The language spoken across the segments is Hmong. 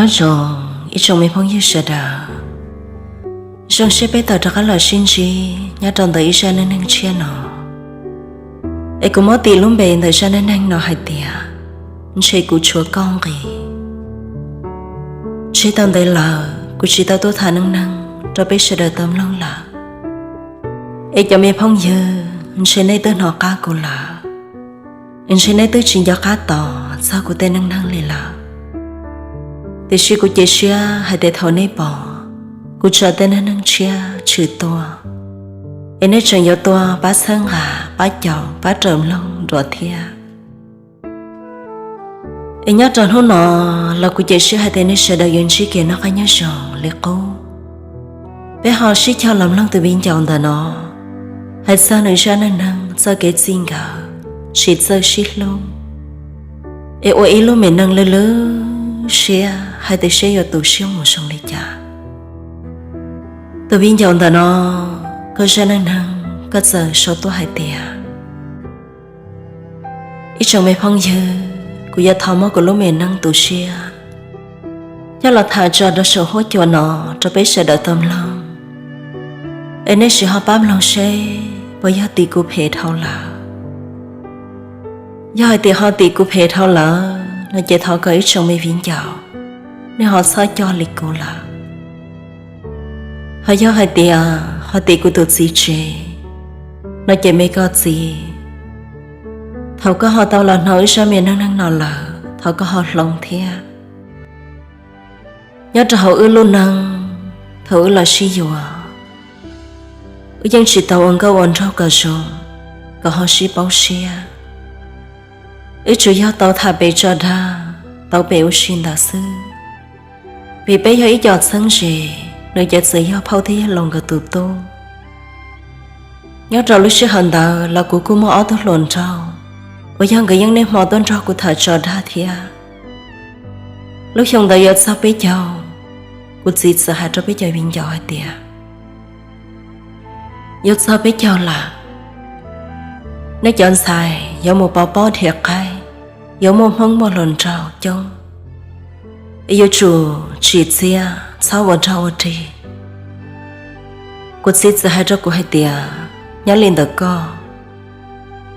Nyob zoo ib tsoom me phooj ywg sawv daws, zoo siab peb tau rov qab los sib ntsib nyob rau ntawm ib zaj neej neeg tshiab no. Es kuv muab tis lub npe ntawm zaj neej neeg no hais tias, ntshe kuv tshuav koj nqis. Tseg tau ntev lawm kuv tsis tau tuaj tham neej neeg rau peb sawv daws tau mloog lawm. Es cov me phooj ywg, ntshe nej twb hnov qab kuv lawm, ntshe nej twb tsis nco qab tos txog kuv tej neej neeg li lawm. Tiam sis kuv cia siab hais tias thaum nej pom kuv tso tej neej neeg tshiab tshwm tuaj, es nej tseem yuav tuaj pab txhawb nqa, pab caum, pab raws mloog dua thiab. Es nyob rau hnub no los kuv cia siab hais tias nej sawv daws yuav ntsib kev noj qab nyob zoo li qub. Peb ho sib cog los mloog tus viv ncaus ntawm no hais txog nws zaj neej neeg txoj kev txij nkawm, tsis txawj sib hlub, es ua ib lub me neej lwj lwj siab hais tias seb yuav tu siab mus zoo li cas. Tus viv ncaus ntawm no, koj zaj neej neeg koj txawm sau tuaj hais tias, ib tsoom me phooj ywg, kuv yuav thov muab kuv lub me neej tu siab coj los tham tso rau saum huab cua no rau peb sawv daws tau mloog. Es nej sim ho pab mloog seb puas yog tim kuv phem dhau lawm. Yog hais tias ho tim kuv phem dhau lawm no ces thov kom ib tsoom me viv ncaus nej ho txhob coj li kuv lawm. Ho yog hais tias ho tim kuv tus txiv tsev no ces me koj txiv, thaum koj ho tau los hnov wb zaj me neej neeg no lawm thov koj ho hloov thiab. Nyob rau hauv wb lub neej, thaum wb los sib yuav, wb yeej tsis tau ua nkauj ua nraug kom zoo, kom ho sib paub siab. Wb tsuas yog tau tham pem tso dag, tau pem ua si ntawd xwb. Vim peb yog ib co txheeb ze, nws ces txawm yog phauj thiab yawg laus nkawd tus tub. Nyob rau lub sij hawm ntawd los kuv kuj muaj ob tug hluas nraug uas yog nkawd yeej niaj hmo tuaj nrog kuv tham tso dag thiab. Lub xyoo ntawd yuav txog peb caug, kuv txiv txawm hais rau peb cov viv ncaus hais tias, yuav txog peb caug lawm, nej cov ntxhais yuav mus pov pob dhia qaib, yuav muaj hmoob muaj hluas nraug coob, es yuav tsum tsim txiaj txhob ua nrog ua rig. Kuv txiv txawm hais rau kuv hais tias, nyob li ntawm koj,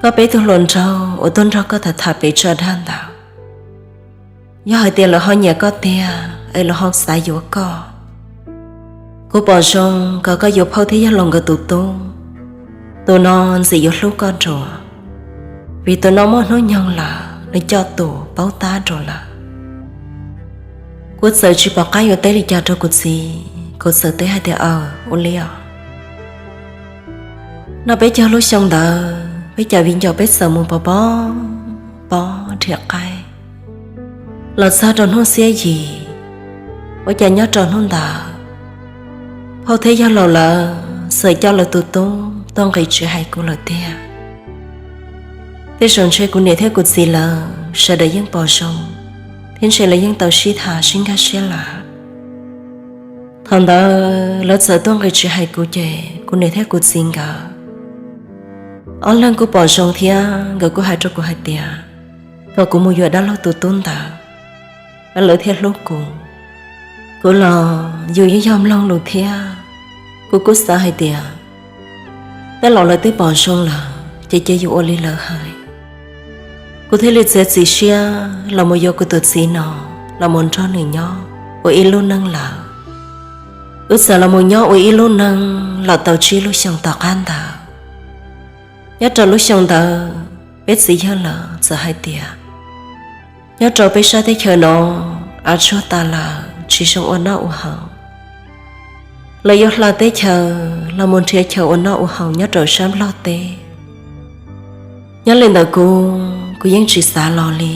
koj peb tug hluas nraug uas tuaj nrog koj tham tham pem tso dag ntawd, yog hais tias lawv ho nyiam koj tiag es lawv ho xav yuav koj, kuv pom zoo kom koj yuav phauj thiab yawg laus nkawd tus tub. Tus no ntxim yuav hlub koj dua, vim tus no muaj hnub nyoog lawm nws coj tus paub tab dua lawm. Kuv txawm tsis pom qab yuav teb li cas rau kuv txiv, kuv txawm teb hais tias, aws, ua li os. No peb caug lub xyoo ntawd peb cov viv ncaus peb txawm mus pov pob, pob dhia qaib. Los txog rau hnub xiab yim, ua cas nyob rau hnub ntawd, phauj thiab yawg laus lawv txawm coj lawv tus tub tuaj nqis tsev hais kuv lawm tiag. Tej zaum ntshe kuv niam thiab kuv txiv lawv sawv daws yeej pom zoo, thiab ntshe lawv yeej tau sib tham sib nkag siab lawm. Thaum ntawd lawv txawm tuaj nqis tsev hais kuv ces kuv niam thiab kuv txiv nkawd ob leeg kuj pom zoo thiab nkawd kuj hais rau kuv hais tias kom kuv mus yuav dab laug tus tub ntawd, lawv thiaj hlub kuv. Kuv los yus yeej yog mloog lus thiab, kuv kuj xav hais tias tej laus lawv twb pom zoo lawm ces cia yus ua li lawv hais. Kuv thiaj li txiav txim siab los mus yuav kuv tus txiv no los mus nrog nws nyob ua ib lub neej lawm. Wb txawm los mus nyob ua ib lub neej los tau tsib lub xyoo tom qab ntawd. Nyob rau lub xyoo ntawd peb txiv yawg lawv txawm hais tias nyob rau peb sab teb chaws no av tsuag tas lawm tsis zoo ua noj ua haus, lawv yuav hla teb chaws los mus nrhiav chaw ua noj ua haus nyob rau sab Nplog teb. Nyob li ntawd kuv, kuv yeej tsis xav los li.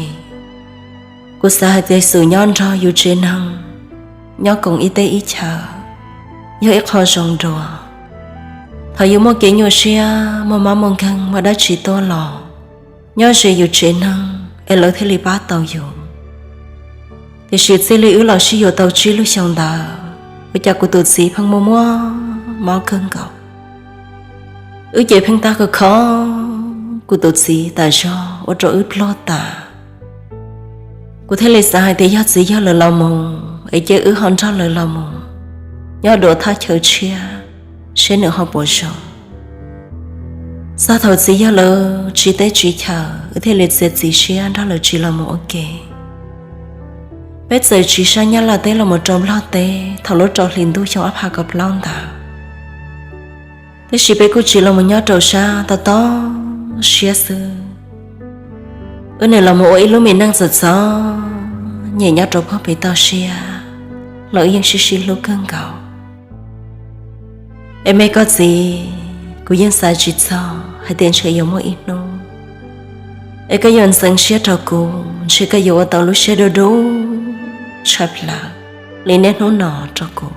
Kuv xav hais tias xum nyob nrog yus tsev neeg, nyob koom ib teb ib chaws, yog ib qho zoo dua. Thaum yus muaj kev nyuaj siab, muaj mob muaj nkeeg, muaj dab tsi tuaj los, nyob ze yus tsev neeg es lawv thiaj li pab tau yus. Tiam sis txij li wb los sib yuav tau tsib lub xyoo ntawd, ua cas kuv tus txiv pheej muaj muaj mob kawg nkaus. Wb ces pheej tab kawg kho kuv tus txiv tas zog ua rau wb pluag tas. Kuv thiaj li xav hais tias yog txiv yawg lawv los mus es cia wb ho nrog lawv los mus nyob dua thaj chaw tshiab, seb nws ho puas zoo. Txog thaum txiv yawg lawv tsis teb tsis chaw, wb thiaj li txiav txim siab nrog lawv tsiv los mus ua ke. Peb txawm tsiv sab Nyab Laj teb los mus rau Nplog teb thaum lub rau hli ntuj xyoo ob phav kaum plaub ntawd. Tab sis peb kuj tsiv los mus nyob rau sab toj toj siab xwb. Wb nim los mus ua ib lub me neej txom txom nyem nyob rau puag pem toj siab los wb yeej sib sib hlub kawg nkaus. Es me koj txiv, kuv yeej xav tsis txog hais tias ntshe yuav muaj ib hnub es koj yuav ntxeev siab rau kuv, ntshe koj yuav ua tau lub siab dub dub tshaj plaws li niaj hnub no rau kuv.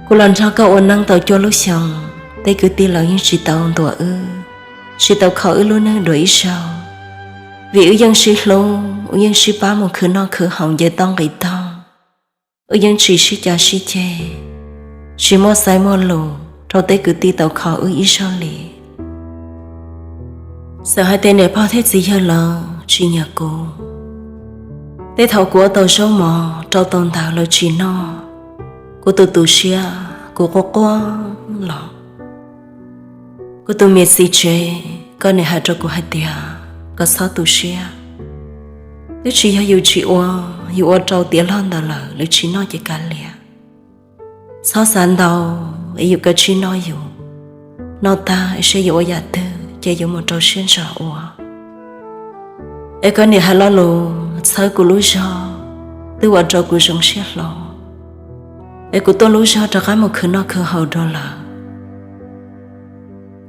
Kuv los nrog koj ua neej tau cuaj lub xyoos, tej kwv tij lawv yeej tsis tau ntuas wb, tsis tau kho wb lub neej dua ib zaug, vim wb yeej sib hlub, wb yeej sib pab mus khwv noj khwv haus nce toj nqis tog. Wb yeej tsis sib cav sib ceg, tsis muaj xaiv muaj lus rau tej kwv tij tau kho wb ib zaug li. Txawm hais tias niam pog thiab txiv yawg lawv tsis nyiam kuv, tej thaum kuv ua tau zaub mov rau tau ntawd lawv tsis noj, kuv tus tu siab kuv quaj quaj los. Kuv tus me txiv tsev, koj nim hais rau kuv hais tias kom txhob tu siab, twb tsis yog yus tsis ua, yus ua rau tiav log ntawd lawm lawv tsis noj ces kav liam. Txhob xav ntau, es yus kav tsij noj yus, noj tag es seb yuav ua yam twg ces yuav mus rau siab ntso ua. Es koj nim hais lo lus txhawb kuv lub zog, twb ua rau kuv zoo siab hlo, es kuv tuaj lub zog rov qab mus khwv noj khwv haus dua lawm.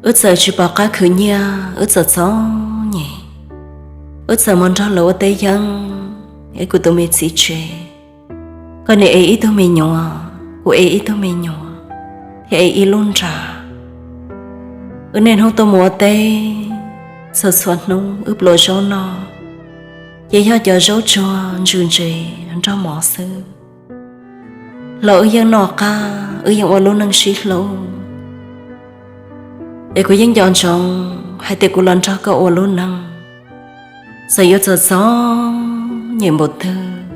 Wb txawm tsis pom qab khwv nyiaj, wb txawm txom nyem, wb txawm mus nrog lawv ua teb yeeb, es kuv tus me txiv tsev, koj nim ev ib tug me nyuam, kuv ev ib tug me nyuam, thiab ev ib lub nra. Wb niaj hnub tuaj mus ua teb, txhua txhua hnub wb pluas zaub noj, ces yog cov zaub tsuag ntsws ntses nrog mov xwb. Los wb yeej noj qab, wb yeej ua lub neej sib hlub. Es kuv yeej nco ntsoov hais tias kuv los nrog koj ua lub neej, txawm yuav txom txom nyem npaum twg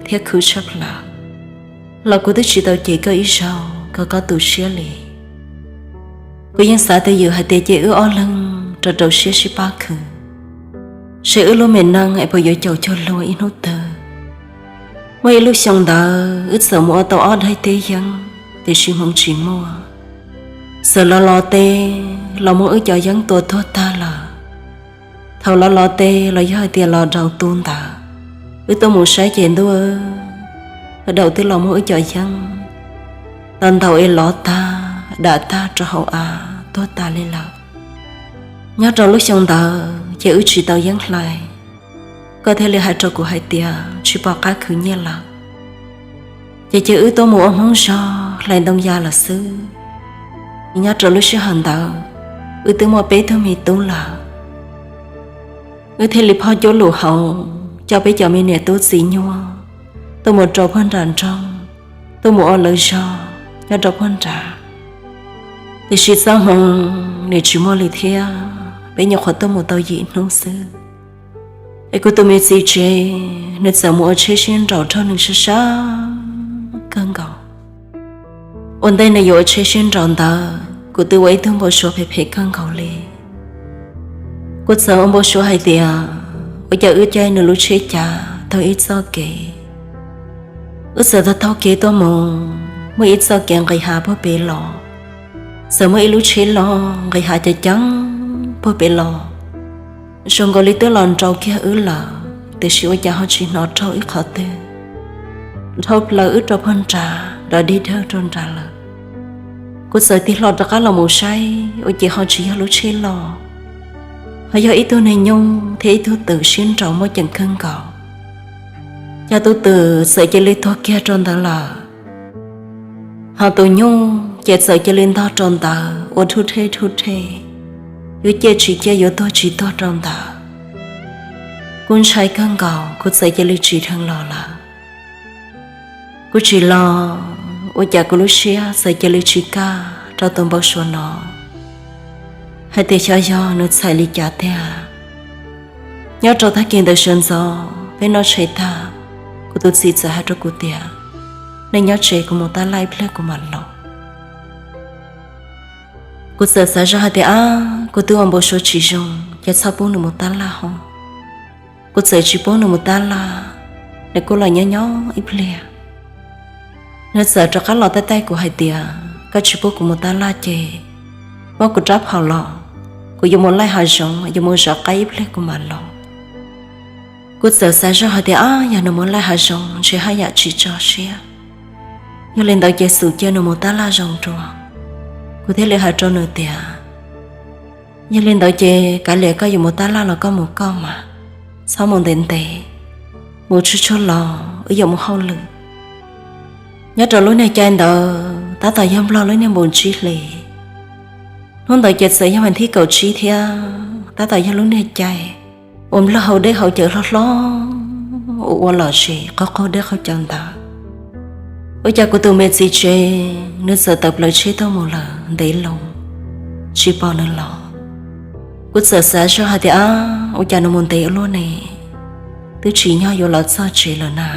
thiab khwv tshaj plaws, los kuv twb tsis tau cem koj ib zaug kom koj tu siab li. Kuv yeej xav twj ywm hais tias cia wb ob leeg rau rau siab sib pab khwv, seb wb lub me neej es puas yuav caum cuag luag ib hnub twg. Muaj ib lub xyoo ntawd wb txawm mus ua tau ob daim teb yeeb, tiam sis hmoov tsis muaj. Txawm los los teb los muab wb cov yeeb tua tuag tag lawm. Thaum los los teb los yog hais tias los daus tu ntawd, wb tuaj mus saib ces ntuj, daus twb los muab wb cov yeeb los ntaus es lov tag dam tag rau hauv av tuag tas li lawm. Nyob rau lub xyoo ntawd ces wb tsis tau yeeb hlais, koj thiaj li hais rau kuv hais tias tsis pom qab khwv nyiaj lawm, ces cia wb tuaj mus ua Hmoob zog hlais ntoo ya lawm xwb. Nyob rau lub sij hawm ntawd, wb twb muaj peb tug me tub lawm. Wb thiaj li phoj cuab lus hauv, coj peb cov me niam tub txiv nyuaj tuaj mus rau puag nram nroog, tuaj mus ua lawv zog nyob rau puag nrad. Tiam sis txoj hmoo nim tsis muaj li thiab, peb nyuam qhuav tuaj mus tau yim hnub xwb. Es kuv tus me txiv tsev, nws txawm mus ua tsheb siab nraus nrog neeg sab sab kawg nkaus. Ua ntej nws yuav ua tsheb siab nraus ntawd, kuv twb ua ib tug npau suav phem phem kawg nkaus li. Kuv txawm ua npau suav hais tias, ua cas wb caij nws lub tsheb cav taug ib txoj kev, wb txawm taug taug kev tuaj mus, muaj ib txoj kev nqis hav puag pem los, txawm muaj ib lub tsheb loj nqis hav ceev ceev puag pem los, zoo nkaus li twb los nrau kiag wb lawm, tiam sis ua cas ho tsis hnov raug ib qhov twg, dhau plaws wb rau puag nrad, dog dig dawg rau nrad lawm. Kuv txawm tig hlo rov qab los mus saib, ua cas ho tsis yog lub tsheb loj, ho yog ib tug neeg nyuj thiab ib tug twm siab nraus muaj ceem kawg nkaus. Cas tus twm txawm cia li tuag kiag rau ntawd lawm, ho tus nyuj ces txawm cia li ntog rau ntawd ua dhub dheb dhub dheb, yuav ciaj tsis ciaj yuav tuag tsis tuag rau ntawd. Kuv ntshai kawg nkaus, kuv txawm cia li tsim dheev los lawm. Kuv tsim los, ua cas kuv lub siab txawm cia li tsis kaj rau tus npau suav no, hais tias xyov yog nws txhais li cas tiag. Nyob rau tag kis ntawd sawv ntxov peb noj tshais tag, kuv tus txiv txawm hais rau kuv tias, nej nyob tsev, kuv mus tab laj ib pliag kuv mam los. Kuv txawm xav zoj hais tias, ab, kuv twb ua npau suav tsis zoo ces txhob pub nws mus tab laj ho. Kuv txawm tsis pub nws mus tab laj, nws kuj los nyob nyob ib pliag. Nws txawm rov qab los taij taij kuv hais tias, koj tsis pub kuv mus tab laj ces muab kuv rab phom los, kuv yuav mus laij hav zoov, yuav mus zov qaib ib pliag kuv mam los. Kuv txawm xav zoj hais tias, ab, yog nws mus laij hav zoov ntshe haj yam tsis tso siab. Yog li ntawd ces xum cia nws mus tab laj zoo dua. Kuv thiaj li hais rau nws tias, yog li ntawd ces kav liam koj yuav mus tab laj los koj mus koj mas, txhob mus ntev ntev, mus tshuaj tshuaj los wb yuav mus hauj lwm. Nyob rau lub niag cai ntawd tab tom yog Nplog lub niag npus tsib hlis. Hnub ntawd ces txawm yog vas thib kaum tsib thiab, tab tom yog lub niag cai uas Nplog haus dej haus cawv hlob hlob, ua ua lom zem qaug qaug dej qaug cawv ntawd. Ua cas kuv tus me txiv tsev nws txawm tawm plaws tsheb tuaj mus lawm ntev loo, tsis pom nws los. Kuv txawm xav zoj hais tias, ab, ua cas nws mus ntev ua luaj ne, twb tsis nyob yuav los txog tsev lawm na.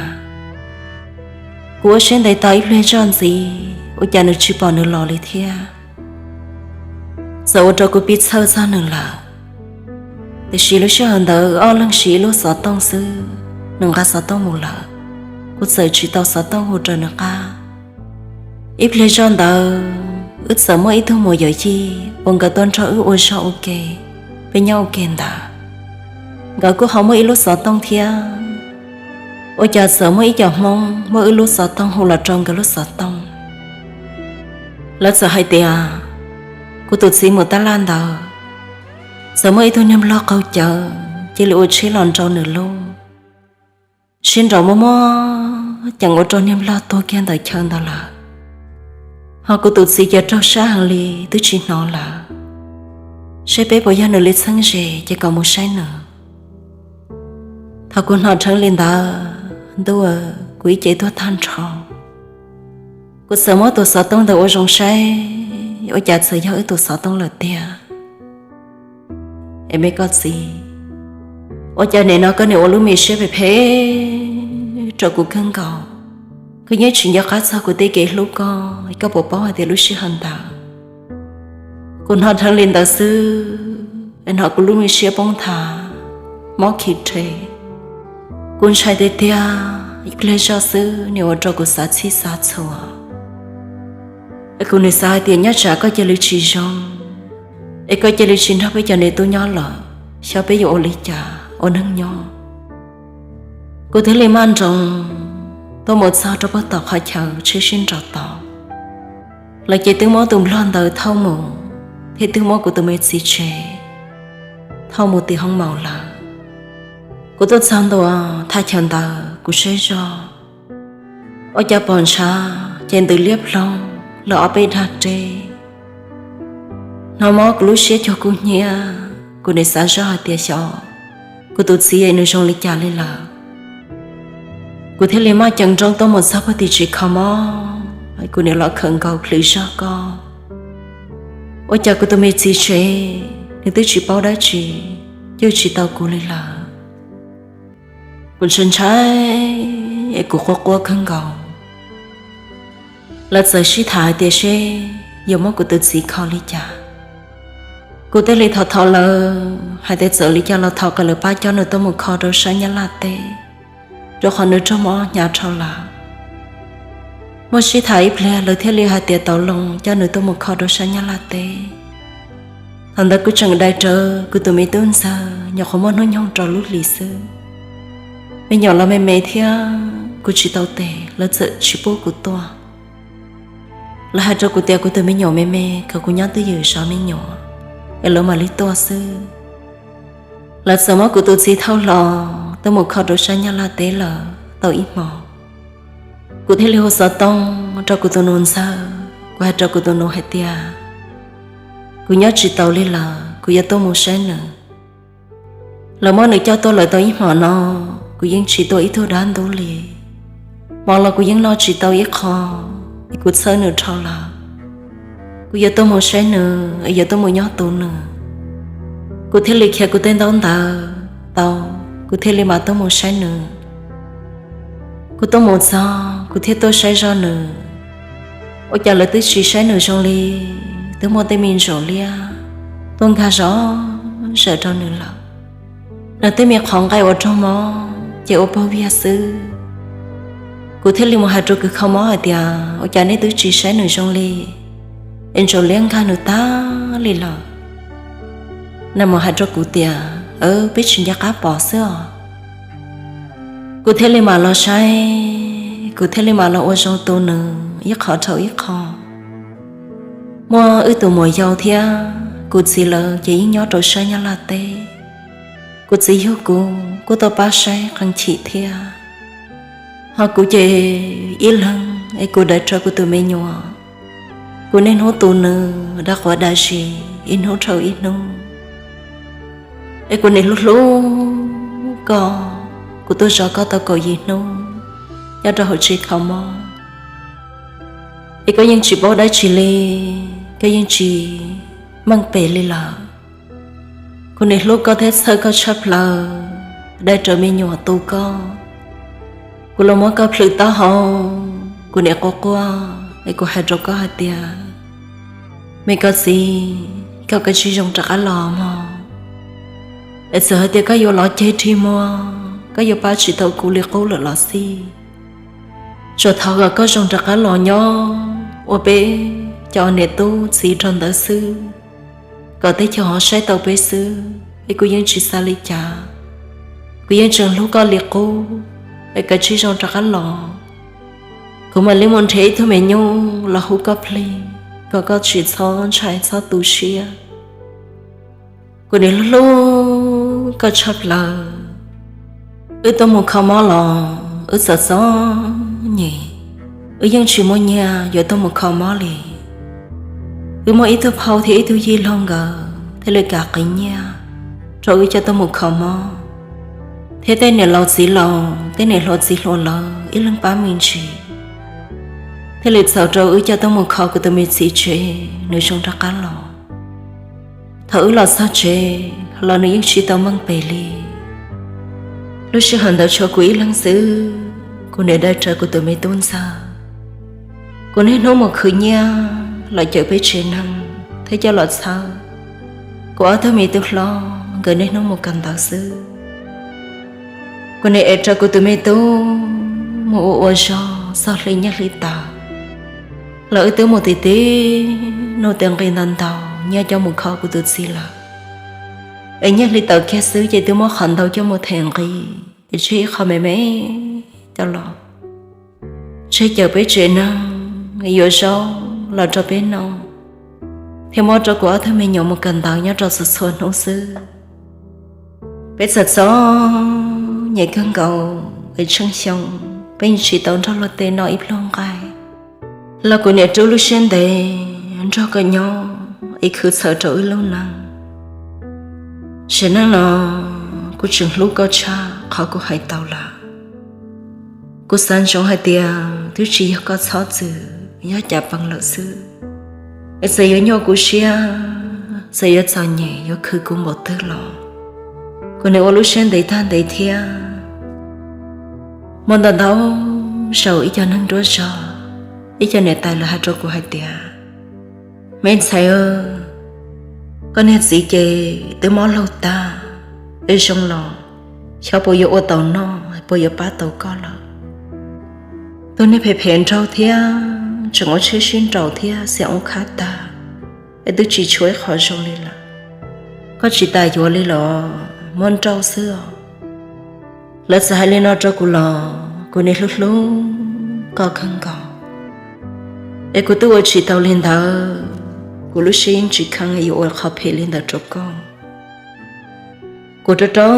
Kuv ua siab ntev tau ib pliag zoj ntxiv, ua cas nws tsis pom nws los li thiab. Txawm ua rau kuv pib txhawj txog nws lawm. Tiam sis lub sij hawm ntawd ob leeg siv ib lub xov tooj xwb, nws nqa xov tooj mus lawm, kuv txawm tsis tau xov tooj hu rau nws qab. Ib pliag zoj ntawd wb txawm muaj ib tug muam yawm yij uas nkawd tuaj nrog wb ua zog ua ke, peb nyob ua ke ntawd. Nkawd kuj ho muaj ib lub xov tooj thiab. Ua cas txawm muaj ib co Hmoob muab wb lub xov tooj hu los rau nkawd lub xov tooj. Lawv txawm hais tias kuv tus txiv mus tab laj ntawd, txawm muaj ib tug niag Nplog qaug cawv cia li ua tsheb los nrau nws lub, sib nraus muaj muab ceev ua rau niag Nplog tuag kiag ntawm chaw ntawd lawm. Ho kuv tus txiv ces raug sab heev li twb tsis hnov lawm. Saib peb puas yog nws li txheeb ze ces kom mus saib nws. Thaum kuv hnov dheev li ntawd ntuj, kuv ib ce tuag tag nrho. Kuv txawm muab tus xov tooj ntawd ua zoo saib, ua cas txawm yog wb tus xov tooj lawm tiag. Es me koj txiv, ua cas nim no koj nim ua lub me siab phem phem rau kuv kawg nkaus? Koj yeej tsis nco qab txog kuv tej kev hlub koj, koj puas paub hais tias lub sij hawm ntawd kuv hnov dheev li ntawd xwb, hnov kuv lub me siab poob nthav, mob khi rhe. Kuv ntshai tiag tiag, ib pliag zoj xwb nim ua rau kuv xav txhij xav txhua. Kuv nim xav hais tias nyob tsam koj cia li tsis zoo, es koj cia li tsis nrog peb cov niam tub nyob lawm, xyov peb yuav ua li cas ua neej nyob. Kuv thiaj li maj nroos tuaj mus txog rau puag tom qhov chaw tsheb sib nraus tod. Lawv ces twb muab tus Nplog ntawd thauj mus, thiab twb muab kuv tus me txiv tsev thauj mus tim hoob maus lawm. Kuv tuaj txog ntua thaj chaw ntawd kuv saib zoj, ua cas pom ntshav ces ntws liab ploog lawm ob peb dag reb. Hnov mob kuv lub siab cuag kub hnyiab, kuv nim xav zoj hais tias xyov kuv tus txiv nws zoo li cas li lawm. Kuv thiaj li maj ceev nrooj tuaj mus txog puag tim tsev kho mob, kuv nim los khawm nkaus plhws zog koj. Ua cas kuv tus me txiv tsev nws twb tsis paub dab tsi, cwj tsis tau kuv li lawm. Kuv ntshai ntshai es kuv quaj quaj kawg nkaus. Lawv txawm sib tham hais tias seb yuav muab kuv tus txiv kho li cas. Kuv thiaj li thov thov lawv hais tias txawm li cas los thov kom lawv pab coj nws tuaj mus kho rau sab Nyab Laj teb, rau qhov nws raug mob hnyav dhau lawm. Muaj sib tham ib pliag lawv thiaj li hais tias tau loo coj nws tuaj mus kho rau sab Nyab Laj teb. Thaum ntawd kuv tseem dai rawv kuv tus me tub ntxawg nyuam qhuav muaj hnub nyoog rau lub hlis xwb. Me nyuam los me me thiab kuv tsis tau tes, lawv txawm tsis pub kuv tuaj. Lawv hais rau kuv tias kuv tus me nyuam me me kom kuv nyob twj ywm zov me nyuam es lawv mam li tuaj xwb. Lawv txawm muab kuv tus txiv thauj hlo tuaj mus kho rau sab Nyab Laj teb lawm tau ib hmo. Kuv thiaj li hu xov tooj rau kuv tus nus ntxawg, kuv hais rau kuv tus nus hais tias kuv nyob tsis taus li lawm, kuv yuav tuaj mus saib nws. Lawv muab nws coj tuaj lawm tau ib hmo no, kuv yeej tsis tua ib tug dab ntub li. Hmo los kuv yeej noj tsis tau ib qho, es kuv txhawj nws dhau lawm. Kuv yuav tuaj mus saib nws, yuav tuaj mus nyob tu nws. Kuv thiaj li khiav kuv tej ntaub ntawv tau, kuv thiaj li mam tuaj mus saib nws. Kuv tuaj mus txog kuv thiaj tuaj saib zoj nws, ua cas lawv twb tsis saib nws zoo li, twb muaj tej me ntsaum liab tuaj nkag zom zaws rau nws lawm. Nws tej me qhov nqaij uas raug mob ces ua paug viag xwb. Kuv thiaj li mus hais rau kws kho mob hais tias, ua cas nej twb tsis saib nws zoo li, es ntsaum liab nkag nws tag li lawm? Nws mus hais rau kuv tias, peb tsis nco qab pom xwb os. Kuv thiaj li mam los saib, kuv thiaj li mam los ua zoo tu nws ib qho dhau ib qho. Muaj wb tus muam yau thiab kuv txiv lawv ces yeej nyob rau sab Nyab Laj teb. Kuv txiv yug kuv kuj tuaj pab saib qee chim thiab. Ho kuv ces ib leeg es kuv dai rau kuv tus me nyuam, kuv niaj hnub tu nws da quav da zis ib hnub dhau ib hnub. Es kuv nim hlub hlub koj, kuv tuaj zov koj tau kaum yim hnub nyob rau hauv tsev kho mob, es koj yeej tsis paub dab tsi li, koj yeej tsis meej pem li lawm. Kuv nim hlub koj thiab txhawj koj tshaj plaws, dai raws me nyuam tu koj. Kuv los muab koj plhws taub hau, kuv nim quaj quaj es kuv hais rau koj hais tias, me koj txiv, koj kav tsij zoo rov qab los mog. Es txawm hais tias koj yuav los ceg ri muag, koj yuav pab tsis tau kuv li qub lawm los xij, tsuas thov kom koj zoo rov qab los nyob ua peb cov niam tub txiv rog ntawd xwb, kom teb chaws ho saib tau peb xwb, es kuv yeej tsis xav li cas. Kuv yeej tseem hlub koj li qub, es kav tsij zoo rov qab los, kuv mam li mus nrhiav ib tug me nyuj los hu koj plig, kom koj tsis txhob ntshai txhob tu siab. Kuv nim hlub hlub koj tshaj plaws. Wb tuaj mus kho mob los wb txom txom nyem, wb yeej tsis muaj nyiaj yuav tuaj mus kho mob li. Wb muaj ib tug phauj thiab ib tug yij laug nkawd thiaj li kam qiv nyiaj rau wb coj tuaj mus kho mob, thiab tej niam laus txiv laus, tej niam hluas txiv hluas lawv ib leeg pab me ntsis, thiaj li txaus rau wb coj tuaj mus kho kuv tus me txiv tsev nws zoo rov qab los. Thaum wb los txog tsev los nws yeej tsis tau meej pem li. Lub sij hawm ntawd tshuav kuv ib leeg xwb, kuv nim dai raws kuv tus me tub ntxawg. Kuv niaj hnub mus khwv nyiaj los cawm peb tsev neeg thiab coj los txhawb kuv ob tug me tub hlob nkawd niaj hnub mus kawm ntawv xwb. Kuv nim ev raws kuv tus me tub mus ua ua zog txog hli nyiaj hli tawm, los wb twb mus tim tim nuj tim nqi ntau ntau nyiaj coj mus kho kuv tus txiv lawm. Es nyiaj hli tawm kiag xwb ces twb muab qhov ntau coj mus them nqi, es tseg ib qho me me coj los tseg cawm peb tsev neeg yuav zaub los rau peb noj, thiab muab rau kuv ob tug me nyuam mus kawm ntawv nyob rau txhua txhua hnub xwb. Peb txom txom nyem kawg nkaus es tsheej xyoo peb tsis tau nrog luag tej noj ib pluag nqaij, los kuv niam rub lub siab ntev nrog koj nyob es khwv txhawm rau wb lub neej. Sim neej no kuv tseem hlub koj tshaj qhov kuv hais tau lawm. Kuv xav ntsoov hais tias twb tsis yog koj txhob txwm, yog cas pees lawm xwb. Es txawm yuav nyuaj kuv siab, txawm yuav txom nyem yuav khwv kuv npaum twg los kuv nim ua lub siab ntev tag ntev thiab. Muaj ntau ntau zaus ib co neeg nruab zog, ib co niam tais lawv hais rau kuv hais tias, me ntxhais, koj niag txiv ces twb mob laug tag, es zoo los xyov puas yuav ua tau noj, puas yuav pab tau koj lawm. Tus niag phem phem nraug thiab tseem ua tsheb sib nraus thiab xiam ua khab tag, es twb tsis tshuav ib qho zoo li lawm. Koj tsis tas yuav li los muab nrauj xwb os. Lawv txawm hais li no rau kuv los kuv nim hlub hlub koj kawg nkaus, es kuv twb ua tsis tau li ntawd. Kuv lub siab yeej tsis kheev yuav ua qhov phem li ntawd rau koj. Kuv rau rau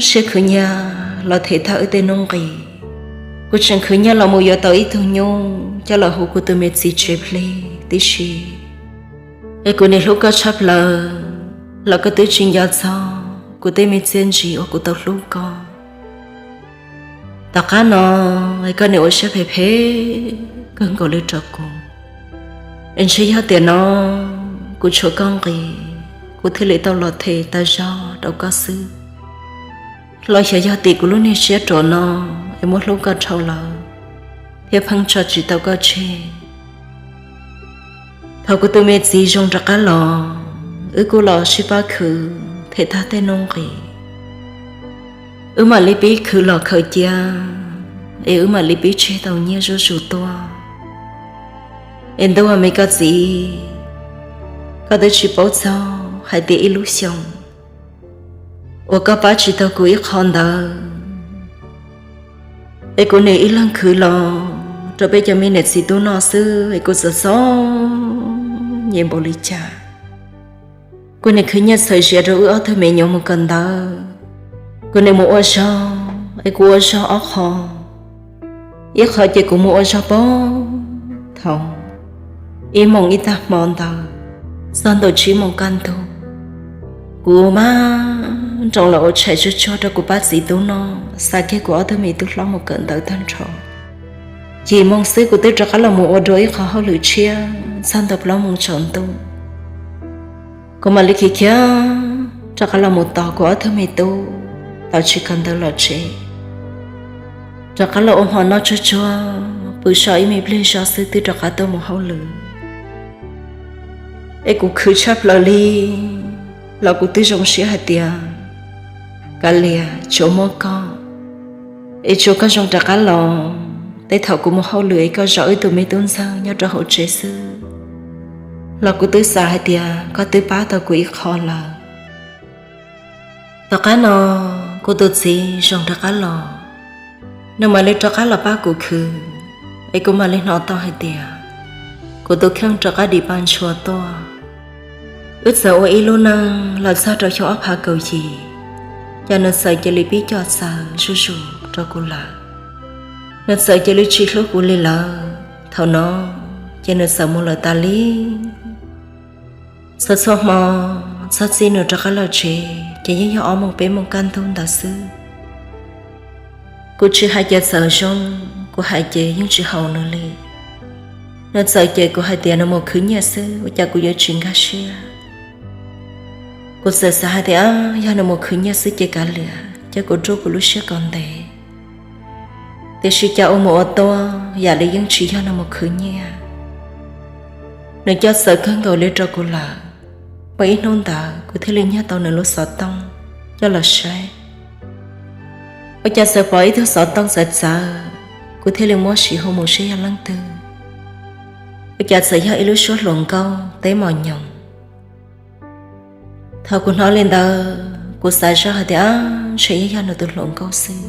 siab khwv nyiaj los them tag wb tej nuj nqis. Kuv tseem khwv nyiaj los mus yuav tau ib tug nyuj coj los hu kuv tus me txiv tsev plig tib si. Es kuv nim hlub koj tshaj plaws, los koj twb tsis nco txog kuv tej me txiaj ntsim uas kuv tau hlub koj. Tom qab no es koj nim ua siab phem phem kawg nkaus li rau kuv. Es ntshe yog tiam no kuv tshuav koj nqis, kuv thiaj li tau los them tas zog rau koj xwb. Los xyov yog tim kuv lub niag siab ruam no es muab hlub koj dhau lawm, thiab pheej tso tsis tau koj tseg. Thaum kuv tus me txiv zoo rov qab los, wb kuj los sib pab khwv them tag tej nuj nqis. Wb mam li pib khwv los khaws cia, es wb mam li pib tseg tau nyiaj zuj zus tuaj. Es ntuj, me koj txiv, koj twb tsis paub txog hais tias ib lub xyoo uas koj pab tsis tau kuv ib qho ntawd, es kuv nim ib leeg khwv los rau peb cov me niam txiv tub no xwb es kuv txom txom nyem npaum li cas. Kuv nim khwv nyiaj txhawm zias rau wb ob tug me nyuam mus kawm ntawv. Kuv nim mus ua zog es kuv ua zog ob qho, ib qho ces kuv mus ua zog poob thaum ib moos ib tag hmo ntawd txog ntua tsib moos kaj ntug. Kuv mas nroo los ua tshais tsuag tsuag rau kuv pab txiv tub no, xa kiag kuv ob tug me tub hlob mus kawm ntawv tag nrho. Yim moos xwb kuv twb rov qab los mus ua dua ib qho hauj lwm tshiab txog ntua plaub moos tsaus ntuj. Kuv mam li khiav khiav rov qab los mus tos kuv ob tug me tub tau tsis kawm ntawv los tsev, rov qab los ua hmo noj tsuag tsuag pw so ib me pliag zog xwb twb rov qab tuaj mus hauj lwm. Es kuv khwv tshaj plaws li, los kuv twb zoo siab hais tias, Kav liam, tsuav muab koj, es tsuav koj zoo rov qab los. Tej thaum kuv mus hauj lwm es koj zov wb tus me tub ntxawg nyob rau hauv tsev xwb, los kuv twb xav hais tias koj twb pab tau kuv ib qho lawm. Tom qab no kuv tus txiv zoo rov qab los, nws mam li rov qab los pab kuv khwv, es kuv mam li hnov tau hais tias kuv tus kheej rov qab dim pa ntshua tuaj. Wb txawm ua ib lub neej los txog rau xyoo ob phav kaum yim, ces nws txawm cia li pib coj txawv zuj zus rau kuv lawm. Nws txawm cia li tsis hlub kuv li lawm. Thaum no ces nws txawm mus lawm tas li. Txhua txhua hmo, txog txij nws rov qab los tsev ces yeej yog ob moos peb moos kaj ntug ntawd xwb. Kuv tsis hais ces txawm zoo, kuv hais ces yeej tsis haum nws li. Nws txawm cem kuv hais tias nws mus khwv nyiaj xwb, ua cas kuv yuav tsis nkag siab. Kuv txawm xav hais tias, yog nws mus khwv nyiaj xwb ces kav liam, cia kuv rub kuv lub siab kom ntev. Tiam sis cas ua mus ua tuaj yam li yeej tsis yog nws mus khwv nyiaj. Nws coj txawv kawg nkaus li rau kuv lawm. Muaj ib hnub ntawd kuv thiaj li nyiag tau nws lub xov tooj coj los saib. Ua cas txawm pom ib tug xov tooj txawv txawv, kuv thiaj li muab siv hu mus saib yog leej twg. Ua cas txawm yog ib lub suab hluas nkauj teb mos nyoos. Thaum kuv hnov li ntawd kuv xav zoj hais tias, ntshe yeej yog nws tus hluas nkauj xwb.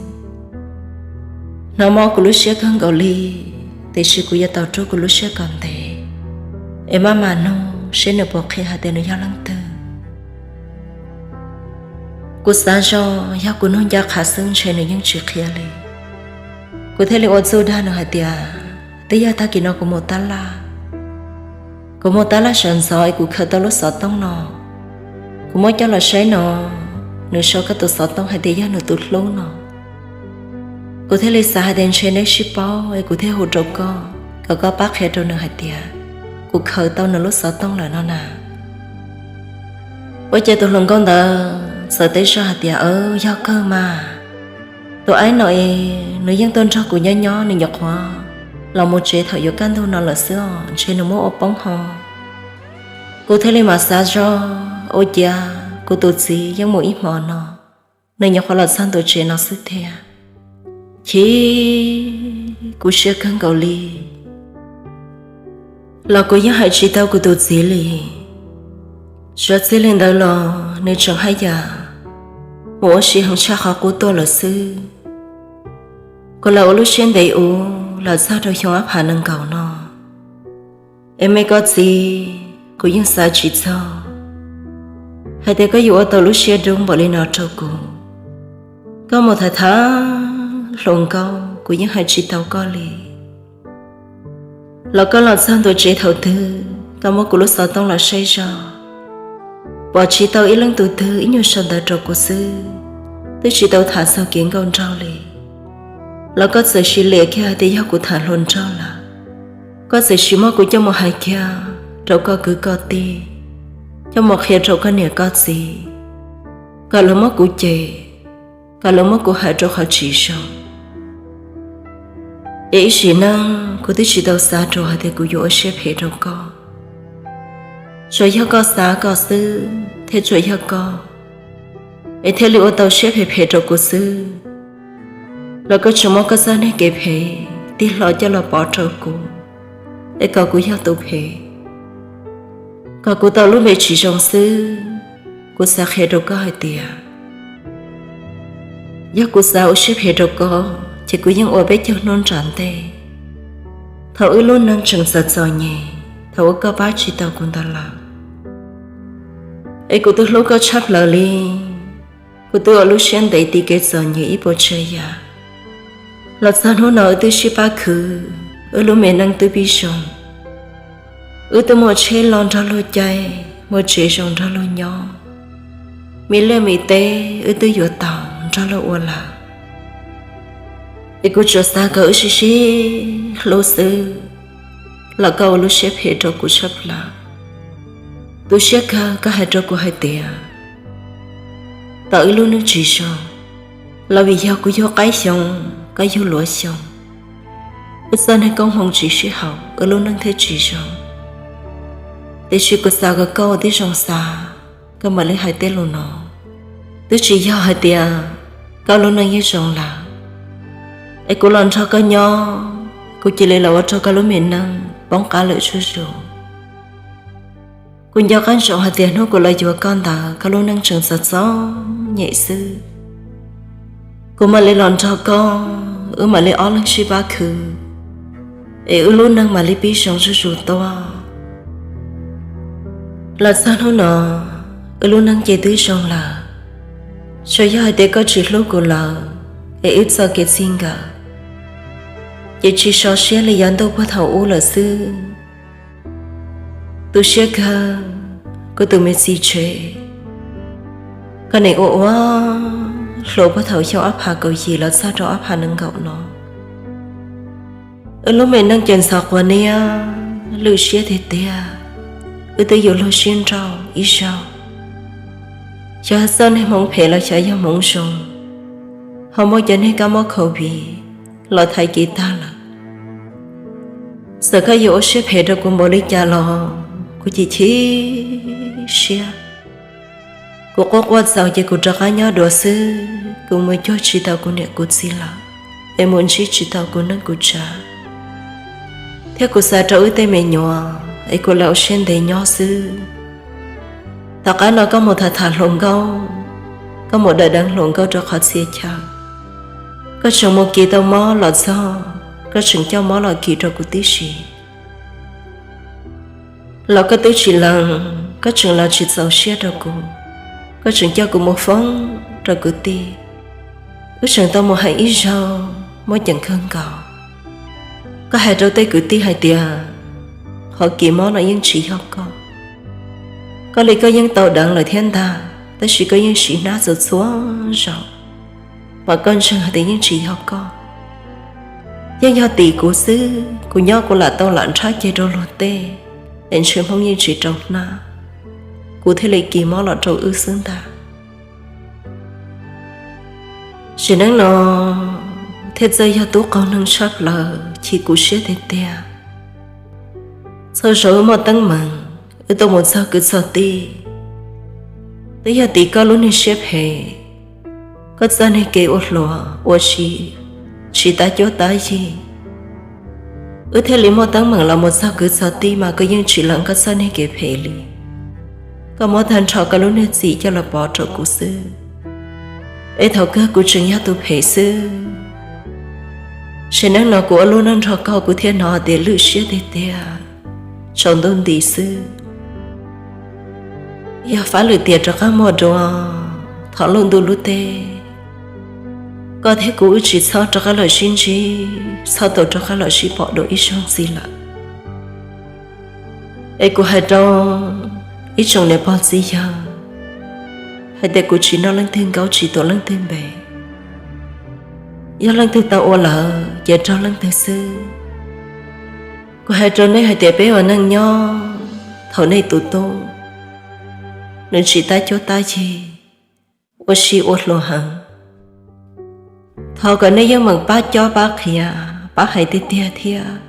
Hnov mob kuv lub siab kawg nkaus li, tiam sis kuv yuav tau rub kuv lub siab kom ntev, es maj mam nug seb nws puas qhia hais tias nws yog leej twg. Kuv xav zoj yog kuv nug ncaj qha xwb ntshe nws yeej tsis qhia li. Kuv thiaj li ua txuj dag nws hais tias, twb yog tag kis no kuv mus tab laj, kuv mus tab laj sawv ntxov es kuv khaws tau lub xov tooj no, kuv muab coj los saib no, nws sau koj tus xov tooj hais tias yog nws tus hlub no. Kuv thiaj li xav hais tias ntshe neb sib paub es kuv thiaj hu rau koj kom koj pab qhia rau nws hais tias kuv khaws tau nws lub xov tooj lawm no na. Ua cas tus hluas nkauj ntawd txawm teb zog hais tias, yog kawg mas, tus aib no es nws yeej tuaj nrog kuv nyob nyob, nws nyuam qhuav los mus tsev thaum yuav kaj ntug no lawm xwb os, ntshe nws muab ua poob ho. Kuv thiaj li mam xav zog, ua cas kuv tus txiv yeej mus ib hmo no, nws nyuam qhuav los txog ntua tsev no xwb thiab. Chim kuv siab kawg nkaus li, los kuv yeej hais tsis tau kuv tus txiv li. Suav txij li ntawd los nws tseem haj yam mus ua si heev tshaj qhov qub tuaj lawm xwb. Kuv los ua lub siab ntev ua los txog rau xyoo ob phav nees nkaum no, es me koj txiv, kuv yeej xav tsis txog hais tias koj yuav ua tau lub siab dub npaum li no rau kuv. Koj mus tham tham hluas nkauj, kuv yeej hais tsis tau koj li. Los koj los txog ntua tsev thaum twg, koj muab kuv lub xov tooj los saib zog, pom tsis tau ib leej tus twg ib nyuag sau ntawv rau kuv xwb, twb tsis tau tham txog kev nkauj nraug li. Los koj txawm sim liam kiag hais tias yog kuv tham hluas nraug lawm. Koj txawm sim muab kuv coj mus hais kiag rau koj kwv koj tij, coj mus qhia rau koj niam koj txiv, kom lawv muab kuv cem, kom lawv muab kuv hais rau qhov tsis zoo. Es ib sim neej kuv twb tsis tau xav rau hais tias kuv yuav ua siab phem rau koj. Tsuas yog koj xav koj xwb thiab tsuas yog koj es thiaj li ua tau siab phem phem rau kuv xwb. Los koj tseem muab koj txoj neeg kev phem tig hlo coj los pov rau kuv, es kom kuv yog tus phem, kom kuv tau lub npe tsis zoo xwb. Kuv xav qhia rau koj hais tias yog kuv xav ua siab phem rau koj ces kuv yeej ua peb caug hnub nram ntej, thaum wb lub neej tseem txom txom nyem, thaum uas koj pab tsis tau kuv ntawd lawm. Es kuv twb hlub koj tshaj plaws li, kuv twb ua lub siab ntev tiv kev txom nyem ib puas tsav yam. Los txog hnub no wb twb sib pab khwv, wb lub me neej twb pib zoo. Wb twb muaj tsheb loj nrog luag caij, muaj tsev zoo nrog luag nyob, me liaj me teb wb twb yuav tau nrog luag ua lawm. Es kuv tsuas xav kom wb sib sib hlub xwb, los koj ua lub siab phem rau kuv tshaj plaws. Tu siab kawg koj hais rau kuv hais tias tau wb lub neej tsis zoo, los vim yog kuv yug qaib xyoo, koj yug luav xyoo, wb txoj neeg koob hmoov tsis sib haum, wb lub neej thiaj tsis zoo. Tiam sis kuv xav kom koj ua tib zoo xav, koj mam li hais tej lus no. Twb tsis yog hais tias koj lub neej yeej zoo lawm, es kuv los nrog koj nyob, kuv cia li los ua rau koj lub me neej poob qab lawm zuj zus. Kuv nco qab ntsoov hais tias hnub kuv los yuav koj ntawd koj lub neej tseem txom txom nyem xwb. Kuv mam li los nrog koj, wb mam li ob leeg sib pab khwv, es wb lub neej mam li pib zoo zuj zus tuaj. Los txog hnub no, wb lub neej ces twb zoo lawm. Tsuas yog hais tias koj tsis hlub kuv lawm, es wb txoj kev txij nkawm ces tsis so siab li yav ntuj puag thaum ub lawm xwb. Tu siab kawg, kuv tus me txiv tsev, koj nim ua ua hluas puag thaum xyoo ob phav kaum yim los txog rau ob phav nees nkaum no. Wb lub me neej ces ntxhov quav niab, lwj siab tiag tiag. Wb twb yuav luag sib nrauj ib zaug, xyov txoj niag hmoov phem los xyov yog hmoov zoo, ho muaj cov niag kab mob Covid los thaiv kev tag lawm. Txawm koj yuav ua siab phem rau kuv npaum li cas los kuv chim chim siab. Kuv quaj quaj txaus ces kuv rov qab nyob dua xwb, kuv mus cuag tsis tau kuv niam kuv txiv lawm, es mus ntsib tsis tau kuv neej kuv tsav, thiab kuv xav rau wb tej me nyuam es kuv lam ua siab ntev nyob xwb. Tom qab no koj mus tham tham hluas nkauj, koj mus daws deev hluas nkauj rau qhov txhia chaw, koj tseem mus kis tau mob los txog, koj tseem coj mob los kis rau kuv tib si. Los koj twb tsis lees, koj tseem los tsis txaus siab rau kuv, koj tseem coj kuv mus foob rau kwv tij. Wb tseem tau mus hais ib zaug, muab ceem kawg nkaus. Koj hais rau tej kwv tij hais tias qhov kis mob no yeej tsis yog koj. Koj li koj yeej tau deev lawm thiab ntag, tab sis koj yeej sim hnab txhua txhua zaus, mas koj ntseeg hais tias yeej tsis yog koj. Yeej yog tim kuv xwb, kuv nyob kuv lam tau lam nrhab ceg rau luag tej, es ntshe Hmoob yeej tsis rau hnab, kuv thiaj li kis mob los rau wb xwb ntag. Sim neej no thiaj txawj yog tub qaug neeg tshaj plaws, chim kuv siab tiag tiag. Txhua zaus wb muaj teeb meem, wb tuaj mus txog kwv txog tij, twb yog tim koj lub niag siab phem, koj txoj niag kev ua hluas ua si, tsis tab cuab tab yig. Wb thiaj li muaj teeb meem los mus txog kwv txog tij mas koj yeej tsis lees koj txoj niag kev phem li. Koj muab tag nrho koj lub niag txim coj los pov rau kuv xwb, es thaum kawg kuv tseem yog tus phem xwb. Sim neej no kuv ua lub neej nrog koj kuv thiaj hnov tias lwj siab tiag tiag, tsaus ntuj nti xwb. Yog fab lwm tiam rov qab muaj dua, thov luj ntuj lub teb, koj thiab kuv wb tsis txhob rov qab los sib ntsib, txhob tau rov qab los sib pom dua ib zaug ntxiv lawm. Es kuv hais rau ib tsoom niam pog txiv yawg hais tias kuv tsis noj leej twg nkaub tsis tuav leej twg npe. Yog leej twg tau ua lawm ces raug leej twg xwb. Kuv hais rau nej hais tias peb ua neej nyob, thaum nej tus tub nws tsis tab cuab tab yig, ua si ua hluas heev, thov kom nej yeej meem pab cob pab qhia, pab hais tiag tiag thiab.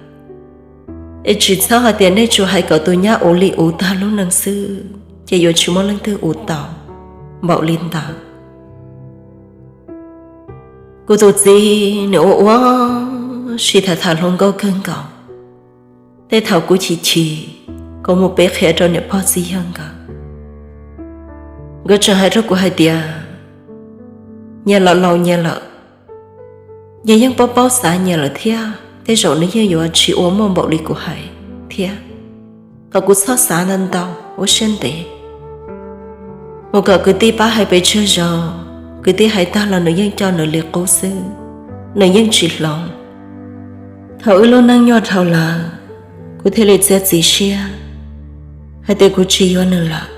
Es tsis txhob hais tias nej tsuas hais kom tus nyab ua li ua tag lub neej xwb ces yuav tsis muaj leej twg ua tau npaum li ntawd. Kuv tus txiv nws ua ua si tham tham hluas nkauj kawg nkaus. Tej thaum kuv chim chim, kuv mus piav qhia rau niam pog txiv yawg nkawd, nkawd tseem hais rau kuv hais tias nyias los laus nyias lawm, nyias yeej paub paub xav nyias lawm thiab, tej zaum nws yeej yuav tsis ua muaj npaum li kuv hais thiab. Kom kuv txhob xav ntau ntau, ua siab ntev, mus kom kwv tij pab hais pes tsawg zaus, kwv tij hais tag los nws yeej coj nws li qub xwb, nws yeej tsis hloov. Thaum wb lub neej nyuaj dhau lawm, kuv thiaj li txiav txim siab hais tias kuv tsis yuav nws lawm.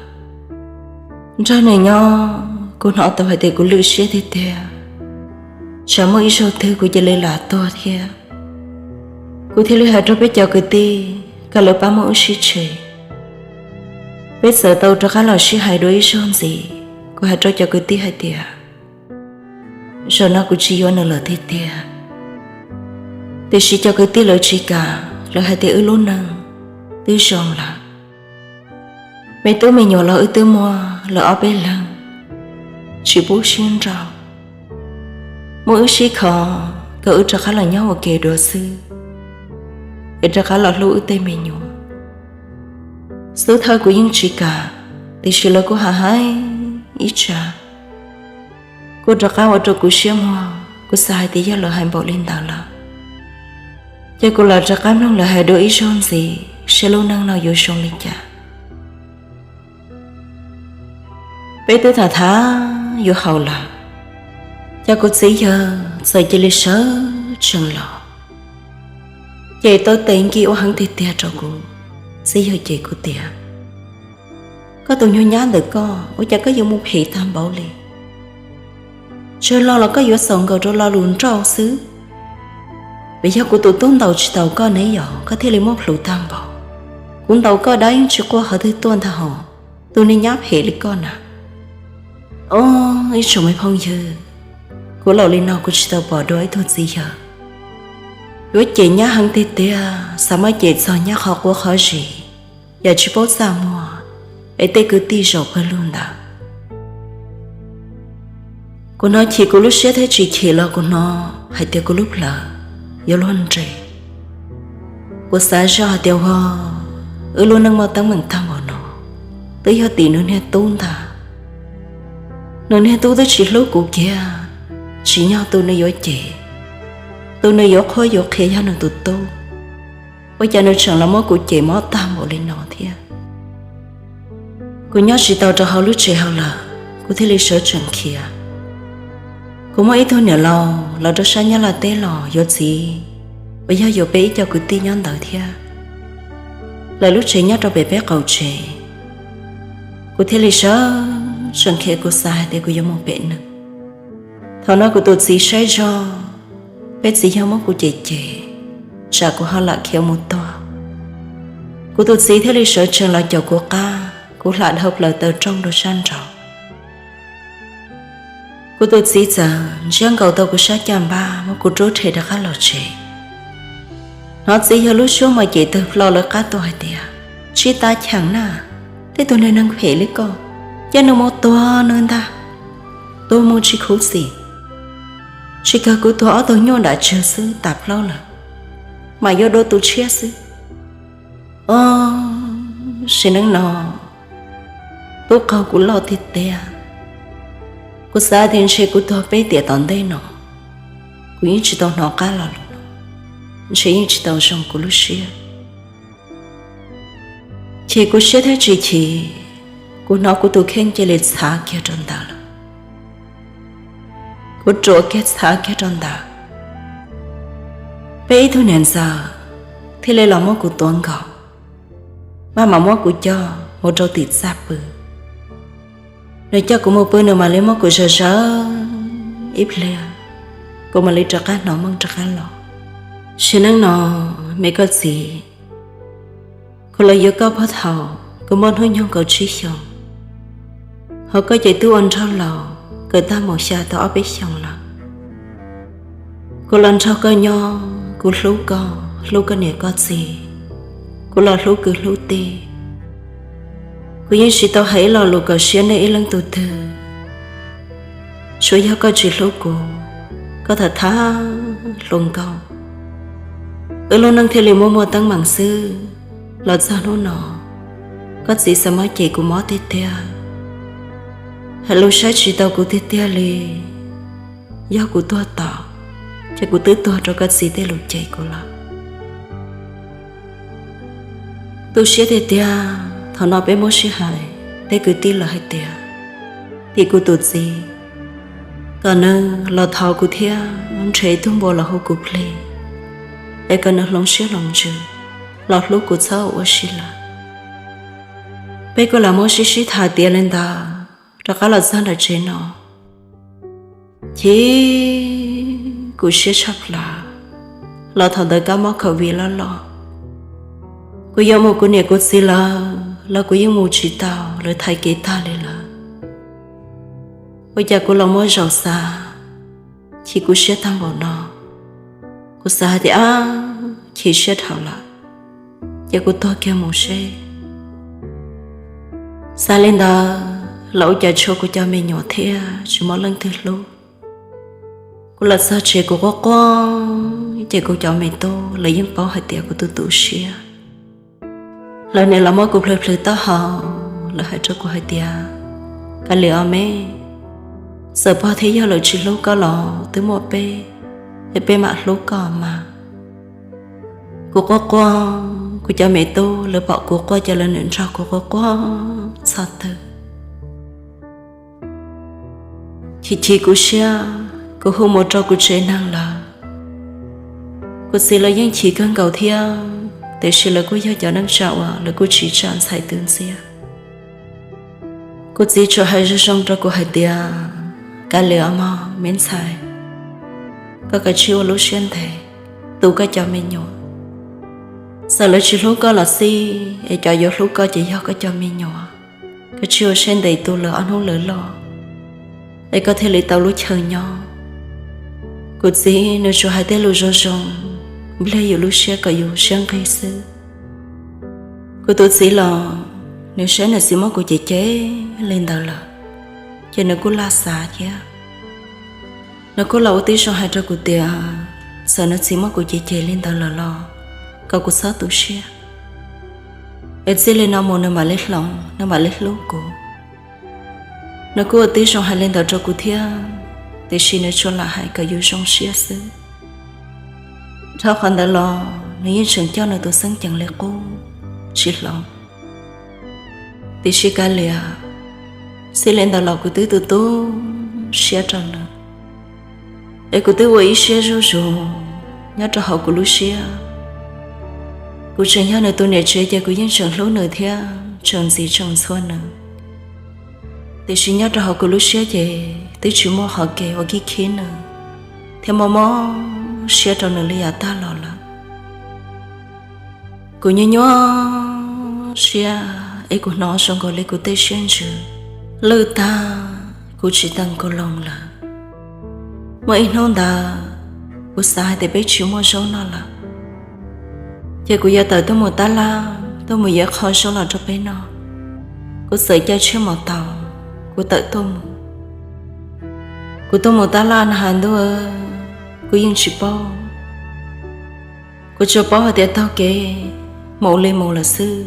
Nrog nws nyob kuv hnov tau hais tias kuv lwj siab tiag tiag, tsam muaj ib zaug twg kuv cia li lam tuag thiab. Kuv thiaj li hais rau peb cov kwv tij kom lawv pab muab wb sib tseg. Peb txawm tau rov qab los sib hais dua ib zaug ntxiv, kuv hais rau cov kwv tij hais tias zaum no kuv tsis yuav nws lawm tiag tiag. Tiam sis cov kwv tij lawv tsis kam, lawv hais tias wb lub neej twb zoo lawm. Me tub me nyuam los wb twb muaj lawv ob peb leeg, tsis pub sib nrauj, muab wb sib kho, kom wb rov qab los nyob ua ke dua xwb, es rov qab los hlub wb tej me nyuam. Xub thawj kuv yeej tsis kam, tiam sis lawv kuj hais hais ib tsam, kuj rov qab ua rau kuv siab muag, kuv xav hais tias yog lawv hais npaum li ntawd lawm, ces kuv lam rov qab mloog lawv hais dua ib zaug ntxiv saib lub neej no yuav zoo li cas. Peb twb tham tham yuav haus lawm, ces kuv txiv yawg txawm cia li sawv tsees los, ces tau tes nkig ua heev tiag tiag rau kuv. Txiv yawg cem kuv tias, koj tus nyuag nyab ntawm koj ua cas koj yuav mus phem tag npaum li? Tsawg lo los koj yuav xaus nkaus rau lo lus nrauj xwb. Vim yog kuv tus tub ntaus tsis taus koj ne yom, koj thiaj li muab plhws tag npaum. Kuv ntaus koj dab yeej tsis quaj qhov twg tuaj ntag hos, tus niag nyab phem li koj na. Ob, ib tsoom me phooj ywg, kuv laus li no kuv tsis tau pom dua ib tug txiv yawg yuav cem nyab heev tiag tiag, xav muab cem txog nyab qhov quav qhov zis, yam tsis paub txaj muag, es tej kwv tij zaum pawg lug ntawd. Kuv hnov chim kuv lub siab thiab tsis chim los kuv hnov hais tias kuv lub plawv yuav luag nres. Kuv xav zoj hais tias ua, wb lub neej muaj teeb meem tag npaum no, twb yog tim nws niag tub ntag. Nws niag tub twb tsis hlub kuv kiag, tsim nyog tus nws yuav cem, tus nws yuav qhuab yuav qhia yog nws tus tub, ua cas nws tseem los muab kuv cem mob tag npaum li no thiab. Kuv nyob tsis tau rau hauv lub tsev hauv lawm, kuv thiaj li sawv tsees khiav. Kuv muaj ib tug niam laus los rau sab Nyab Laj teb los yuav txiv, uas yog yuav peb ib co kwv tij nyob ntawd thiab. Lawv lub tsev nyob rau pem peb qaum tsev. Kuv thiaj li sawv tsees khiav, kuv xav hais tias kuv yuav mus pem nws. Thaum no kuv tus txiv saib zog, peb txiv yawg muab kuv cem cem, tsam kuv ho lam khiav mus tuag. Kuv tus txiv thiaj li sawv tsees los caum kuv qab, kuv hla dhau plaws taw rooj rau sab nraud. Kuv tus txiv txawm ntsiab nkaus tau kuv sab caj npab muab kuv rub rhe rov qab los tsev. Hnov txiv yawg lub suab mas cem tawg plaws lawv qab tuaj hais tias, tsis tas cheem na, tej tug neeg phem li koj, cia nws mus tuag nws ntag, tuag mus tsis khuv xim. Tsis kawg kuv tuag ob tug nyuj nram tsawg xwb tas plaub lawm, mas yuav dua tus tshiab xwb. Ob, sim neej no tub qaug kuv loj tiag tiag. Kuv xav tias ntshe kuv tuag peb tiam tom ntej no, kuv yeej tsis tau hnov qab lo lus no, ntshe yeej tsis tau zoo kuv lub siab. Chim kuv siab thiab tsis chim, kuv hnov kuv tus kheej cia li txhav kiag rau ntawd lawm. Kuv ruam kiag txhav kiag rau ntawd. Peb ib tug niam ntxawm thiaj li los muab kuv tuav nkaus, maj mam muab kuv coj mus rau tim txaj pw. Nws coj kuv mus pw nws mam li muab kuv zaws zaws ib pliag, kuv mam li rov qab hnov meej rov qab los. Sim neej no, me koj txiv, kuv los yuav koj puag thaum kuv muaj hnub nyoog kaum tsib xyoos, hos koj ces twb ua nraug laus kawm tag mus xya tau ob peb xyoos lawm. Kuv los nrog koj nyob, Kuv hlub koj, hlub koj niam koj txiv, kuv los hlub kwv hlub tij. Kuv yeej tsis tau hais ib lo lus kom siab nej ib leej tug twg, tsuas yog koj tsis hlub kuv, koj tham tham hluas nkauj, wb lub neej thiaj li muaj muaj teeb meem xwb. Los txog hnub no, koj txiv xav mob cem kuv mob tiag tiag, hais lus saib tsis taus kuv tiag tiag li. Yog kuv tuag tom, ces kuv twb tuag rau koj txiv tej lus cem kuv lawm. Tu siab tiag tiag, thaum no peb muab sib hais, tej kwv tij lawv hais tias, tim kuv tus txiv, kom nws los thov kuv thiab nrhiav ib tug npua los hu kuv plig, es kom nws hloov siab hloov ntsws, los hlub kuv txhob ua si lawm. Peb kuj lam muab sib sib tham tiav li ntawd, rov qab los txog nram tsev no, chim kuv siab tshaj plaws. Los thaum ntawd kab mob covid loj loj, kuv yuav mus kuv niam kuv txiv lawv los kuv yeej mus tsis tau, lawv thaiv kev tag li lawm. Ua cas kuv los muaj zaus xav, chim kuv siab tag npaum no. Kuv xav hais tias, ab, chim siab dhau lawm, ces kuv tuag kiag mus seb. Xav li ntawd los ua cas tshuav kuv cov me nyuam thiab tsis muaj leej twg hlub. Kuv los txog tsev kuv quaj quaj, ces kuv cov me tub lawv yeej paub hais tias kuv tu tu siab. Lawv nim los muab kuv plhws plhws taub hau, lawv hais rau kuv hais tias, Kab Lis os me, txawm pog thiab yawg lawv tsis hlub koj los twb muaj peb, es peb mam hlub koj mas. Kuv quaj quaj, kuv cov me tub lawv pom kuv quaj ces lawv nim nrog kuv quaj quaj txog twg. Chim chim kuv siab, kuv hu mus rau kuv tsev neeg lawm. Kuv txiv lawv yeej chim kawg nkaus thiab, tiam sis lawv kuj yog cov neej tsa uas lawv kuj tsis tsa ntxhais twv ntxiag. Kuv txiv tsuas hais zoo zoo rau kuv hais tias, Kab Lis os mog me ntxhais, koj kav tsij ua lub siab ntev, tu koj cov me nyuam. Txawm lawv tsis hlub koj los xij, es cov yuav hlub koj ces yog koj cov me nyuam. Koj tsij ua siab ntev tu lawv ob hnub lawv loj, es koj thiaj li tau lub chaw nyob. Kuv txiv nws tsuas hais tej lus zoo zoo, npliag yus lub siab kom yus siab nqig xwb. Kuv tus txiv los, nws saib nws txiv muab kuv cem cem li ntawd lawm, ces nws kuj laj xav thiab. Nws kuj los ua tib zoo hais rau kuv tias, txawm nws txiv muab kuv cem cem li ntawd lawm los kom kuv txhob tu siab, es txij li no mus nws mam li hloov, nws mam li hlub kuv. Nws kuj ua tib zoo hais li ntawd rau kuv thiab, tiam sis nws tsuas lam hais kom yus zoo siab xwb. Dhau qhov ntawd los nws yeej tseem coj nws tus xeeb ceem li qub, tsis hloov. Tiam sis Kab Lis, txij li ntawd los kuv twb tu tu siab rau nws, es kuv twb ua ib siab zuj zus nyob rau hauv kuv lub siab. Kuv tseem yog nws tus niam tsev ces kuv yeej tseem hlub nws thiab tseem ntxiv tseem ntxhua nws. Tiam sis nyob rau hauv kuv lub siab ces twb tsis muaj qhov kev ua kib khib nws thiab mob mob siab rau nws li yav tag los lawm. Kuv nyuaj nyuaj siab es kuv hnov zoo nkaus li kuv tej siab ntsws lwj tag, kuv tsis teem kuv loo lawm. Muaj ib hnub ntawd kuv xav hais tias peb tsis muaj zaub noj lawm, ces kuv yuav tawm tuaj mus tab laj tuaj mus yuav qho zaub los rau peb noj. Kuv txawm caij tsheb mos taus, kuv tawm tuaj mus. Kuv tuaj mus tab laj na has ntuj, kuv yeej tsis paub. Kuv tsuas paub hais tias taug kev mus li mus lawm xwb.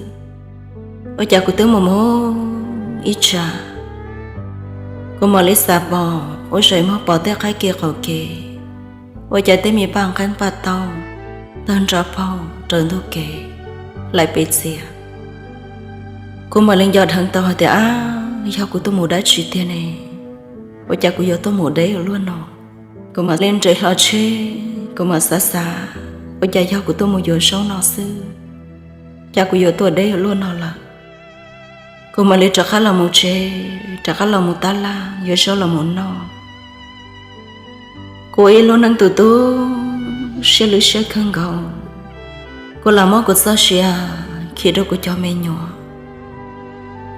Ua cas kuv twb mus mus ib tsam, kuv mam li xav pom ua zaim muag pom tej qaib kev qaum kev, ua cas tej me paj nqeeb paj taub tawg nrov paug raws ntug kev hlais pes txias. Kuv mam li nco dheev tau hais tias, ab, yog kuv tuaj mus dab tsi tiag ne? Ua cas kuv yuav tuaj mus deb ua luaj no? Kuv mam li nres hlo tsheb, kuv mam xav xav, ua cas yog kuv tuaj mus yuav zaub no xwb, cas kuv yuav tuaj deb ua luaj no lawm? Kuv mam li rov qab los mus tsev, rov qab los mus tab laj yuav zaub los mus noj. Kuv ua ib lub neej tu tu siab lwj siab kawg nkaus. Kuv lam muab kuv txoj sia khi rau kuv cov me nyuam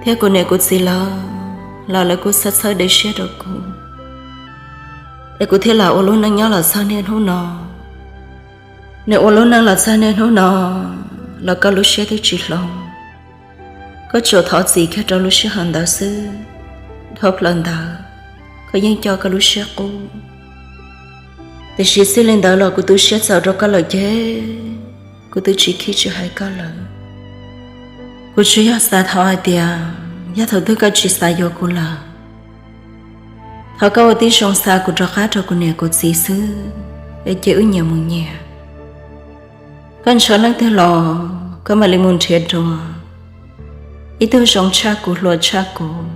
thiab kuv niam kuv txiv lawv los lawv kuj txhawb txhawb dej siab rau kuv, es kuv thiaj lam ua lub neej nyob los txog niaj hnub no. Nws ua lub neej los txog niaj hnub no los koj lub siab twb tsis hloov. Koj tsuas thov txim kiag rau lub sij hawm ntawd xwb. Dhau plaws ntawd koj yeej coj koj lub siab qub. Tiam sis txij li ntawd los kuv tu siab txaus rau koj lawm ces kuv twb tsis khib tsis hais koj lawm. Kuv tsuas yog xav thov hais tias yog thaum twg koj tsis xav yuav kuv lawm, thov koj ua tib zoo xa kuv rov qab rau kuv niam kuv txiv xwb, es cia wb nyias mus nyias. Koj ntshaw leej twg los koj mam li mus nrhiav dua ib tug zoo tshaj kuv, hluas tshaj kuv.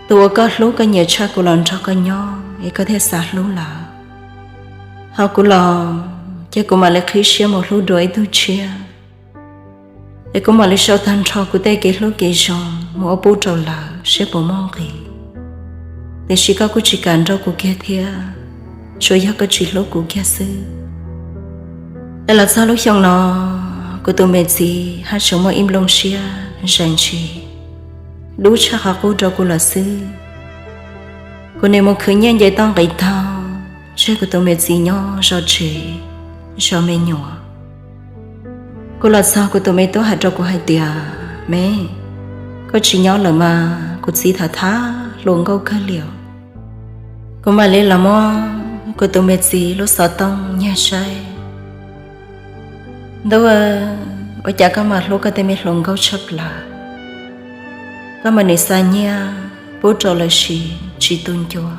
Tus uas koj hlub koj nyiam tshaj kuv los nrog koj nyob es koj thiaj xav hlub lawm. Ho kuv los ces kuv mam li qhib siab mus hlub dua ib tug tshiab, es kuv mam li sau tag nrho kuv tej kev hlub kev zoo mus ua pub rau lawv seb puas muaj nqis. Tiam sis koj kuj tsis kam nrauj kuv kiag thiab, tsuas yog koj tsis hlub kuv kiag xwb. Es los txog lub xyoo no, kuv tus me txiv haj tseem muaj ib nplooj siab zais ntshis, dub tshaj qhov qub rau kuv lawm xwb. Kuv nim mus khwv nyiaj nce toj nqis taug, tseg kuv tus me txiv nyob zov tsev, zov me nyuam. Kuv los txog kuv tus me tub hais rau kuv hais tias, me, koj tsis nyob lawm mas kuv txiv tham tham hluas nkauj kawg li os. Kuv mam li los muab kuv tus me txiv lub xov tooj nyiag saib. Ntuj, ua cas koj mas hlub koj tej me hluas nkauj tshaj plaws. Koj mas nim xa nyiaj pub rau lawv siv tsis tu ncua,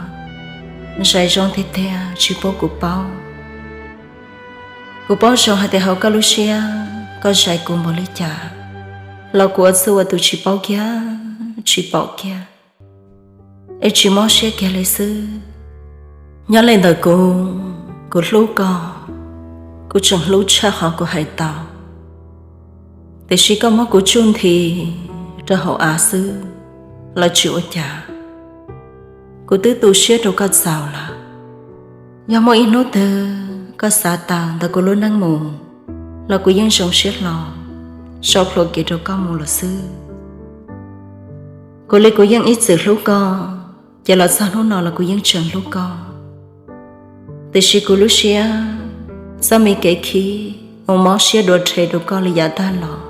zais zoo tiag tiag tsis pub kuv paub. Kuv paub zoo hais tias hauv koj lub siab koj zais kuv npaum li cas, los kuv ua txuj ua tus tsis paub kiag, tsis pom kiag, es tsis mob siab kiag li xwb. Nyob li ntawm kuv, kuv hlub koj, kuv tseem hlub tshaj qhov kuv hais tau. Tiam sis koj muab kuv tsuj nthi rau hauv av xwb los tsis ua cas. Kuv twb tu siab rau koj txaus lawm. Yog muaj ib hnub twg koj xav tawm ntawm kuv lub neej mus, los kuv yeej zoo siab hlo sau plhuav kev rau koj mus lawm xwb. Kuv li kuv yeej ib txwm hlub koj, ces los txog hnub no los kuv yeej tseem hlub koj. Tiam sis kuv lub siab, txoj me kev khib uas mob siab dua rhe rau koj li yav tag los,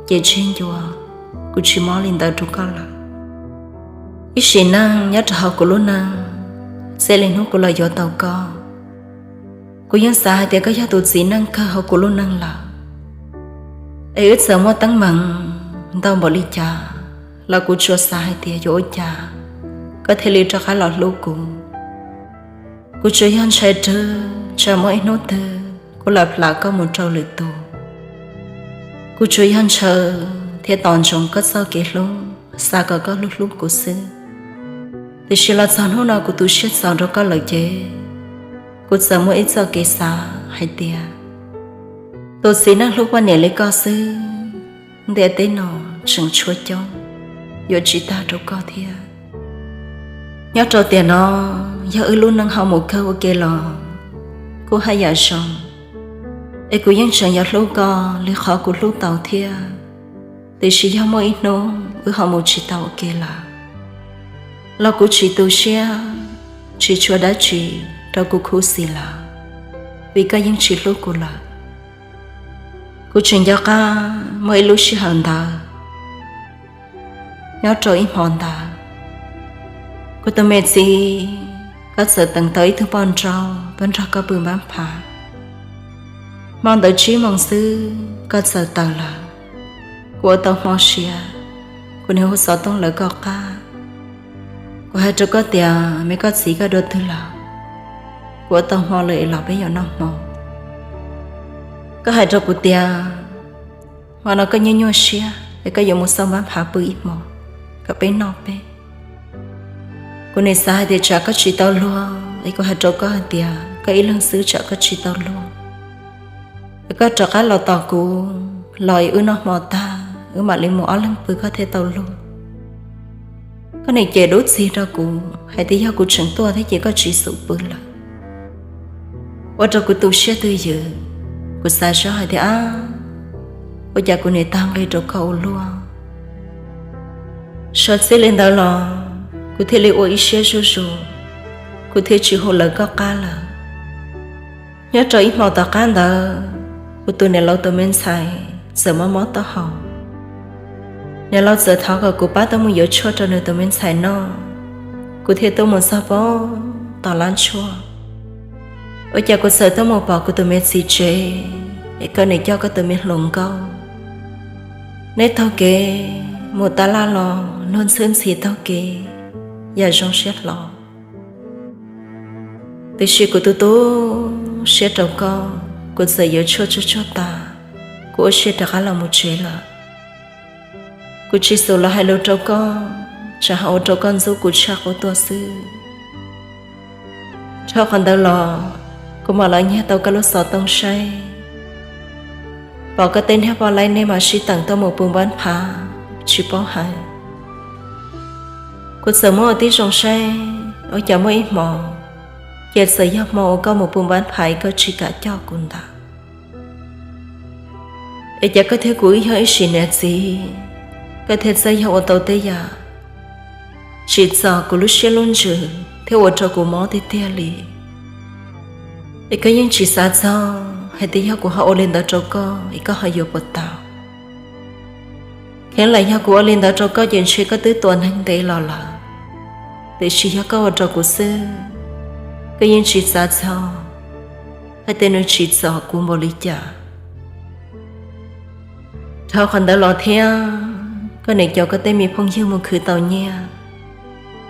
ces tseg ncua, kuv tsis mob li ntawd rau koj lawm. Ib sim neej nyob rau hauv kuv lub neej, txij li hnub kuv los yuav tau koj, kuv yeej xav hais tias koj yog tus txiv neej kawg hauv kuv lub neej lawm. Es wb txawm muaj teeb meem ntau npaum li cas, los kuv tsuas xav hais tias yuav ua cas koj thiaj li rov qab los hlub kuv. Kuv tsuas yog ntshai rawg tsam muaj ib hnub twg kuv lam plam koj mus rau lwm tus. Kuv tsuas yog ntshaw thiab tos ntsoov koj txoj kev hlub, xav kom koj hlub hlub kuv xwb. Tiam sis los txog hnub no kuv tu siab txaus rau koj lawm ces, kuv txawm muaj ib txoj kev xav hais tias, tus txiv neej hlub poj niam li koj xwb, ntiaj teb no tseem tshuav coob, yuav tsis tag rau koj thiab. Nyob rau tiam no, yog wb lub neej ho mus kawg ua ke los kuj haj yam zoo, es kuv yeej tseem yuav hlub koj li qhov kuv hlub tau thiab. Tiam sis yog muaj ib hnub wb ho mus tsis tau ua ke lawm, los kuv tsis tu siab, tsis tshuav dab tsi rau kuv khuv xim lawm, vim koj yeej tsis hlub kuv lawm. Kuv tseem nco qab muaj ib lub sij hawm ntawd, nyob rau ib hmo ntawd, kuv tus me txiv, koj txawm teev tau ib tug poj nrauj tuaj nrog koj pw npab phav. Hmo ntawd tsib moos xwb koj txawm tawm lawm. Kuv ua tau hmo siav, kuv niaj hu xov tooj lawv koj qab. Kuv hais rau koj tias, me, koj txiv koj dua twg lawm? Kuv ua tau hmo lawm es los peb yuav noj hmo. Koj hais rau kuv tias, hmo no koj nyuaj nyuaj siab es koj yuav mus xauj npab phav pw ib hmo, kom peb noj peb. Kuv nim xav hais tias tsam koj tsis tau luag, es kuv hais rau koj hais tias koj ib leeg xwb tsam koj tsis tau luag. Es koj rov qab los tos kuv, los es wb noj hmo tag wb mam li mus ob leeg pw koj thiaj tau luag. Koj nim cem dub txig rau kuv hais tias yog kuv tseem tuaj thiab ces koj tsis xum pw lawm. Ua rau kuv tu siab twj ywm, kuv xav zoj hais tias, ab, ua cas kuv nim tag nqi rau koj ua luaj. Sawv txij li ntawd los kuv thiaj li ua ib siab zuj zus, kuv thiaj tsis hu lawv koj qab lawm. Nyob rau ib hmo tom qab ntawd, kuv tus niam laus tus me ntxhais txawm mob mob taub hau. Niam laus txawm thov kom kuv pab tuaj mus yuav tshuaj rau nws tus me ntxhais noj. Kuv thiaj tuaj mus txog pem tom lab tshuaj. Ua cas kuv txawm tuaj mus pom kuv tus me txiv tsev, es koj niam coj koj tus me hluas nkauj, neb taug kev mus tab laj los luag ntxhwb ntxhi taug kev yam zoo siab hlo. Tiam sis kuv tu tu siab rau koj, kuv txawm yuav tshuaj tsuag tsuag tas, kuv ua siab rov qab los mus tsev lawm. Kuv tsis xav los hais lus rau koj, tsam ho ua rau koj ntxub kuv tshaj qub tuaj xwb. Dhau qhov ntawd los, kuv mam los nyiag tau koj lub xov tooj saib, pom koj tej niag poj laib nej mam sib teem tuaj mus pw npab phav, tsis paub hais. Kuv txawm muab ua tib zoo saib, ua cas muaj ib hmo, ces txawm yog hmo uas koj mus pw npab phav es koj tsis kam coj kuv ntag. Es cas koj thiab kuv wb yog ib sim niam txiv, koj thiaj txawj yog ua tau tej yam tsim txom kuv lub siab lub ntsws thiab ua rau kuv mob tiag tiag li. Es koj yeej tsis xav txog hais tias yog kuv ho ua li ntawd rau koj es koj ho yuav puas tau. Kheev lam yog kuv ua li ntawd rau koj ces ntshe koj twb tua neeg ntev los lawm. Tiam sis yog koj ua rau kuv xwb, koj yeej tsis xav txog hais tias nws tsim txom kuv npaum li cas. Dhau qhov ntawd los thiab, koj niaj caum koj tej me phooj ywg mus khwv tau nyiaj,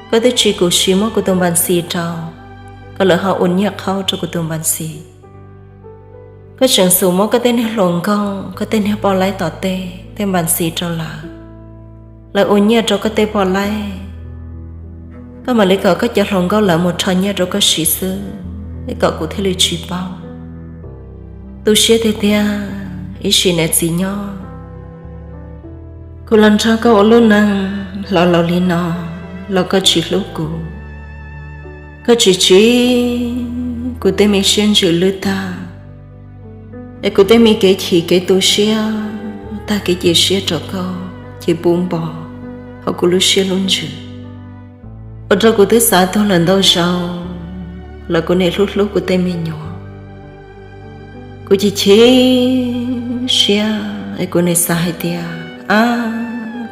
koj twb tsis kam siv muab kuv tus npas xis rau, koj lawv ho ua nyiaj qhaub rau kuv tus npas xis. Koj tseem xub muab koj tej niag hluas nkauj, koj tej niag poj laib tom tej, tej npas xis rau lawv, lawv ua nyiaj rau koj tej poj laib. Koj mam li kom koj cov hluas nkauj lawv mus rho nyiaj rau koj siv xwb, es kom kuv thiaj li tsis paub. Tu siab tiag tiag, ib sim niam txiv nyob, kuv los nrog koj ua lub neej hlo laus li no los koj tsis hlub kuv. Koj tsis tsim kuv tej me siab ntsws lwj tag, es kuv tej me kev chim kev tu siab tag kev cia siab rau koj ces puv npo hauv kuv lub siab lub ntsws, ua rau kuv twb xav tuag lawm ntau zaus los kuv niaj hlub hlub kuv tej me nyuam. Kuv chim chim siab es kuv niaj xav hais tias, ab,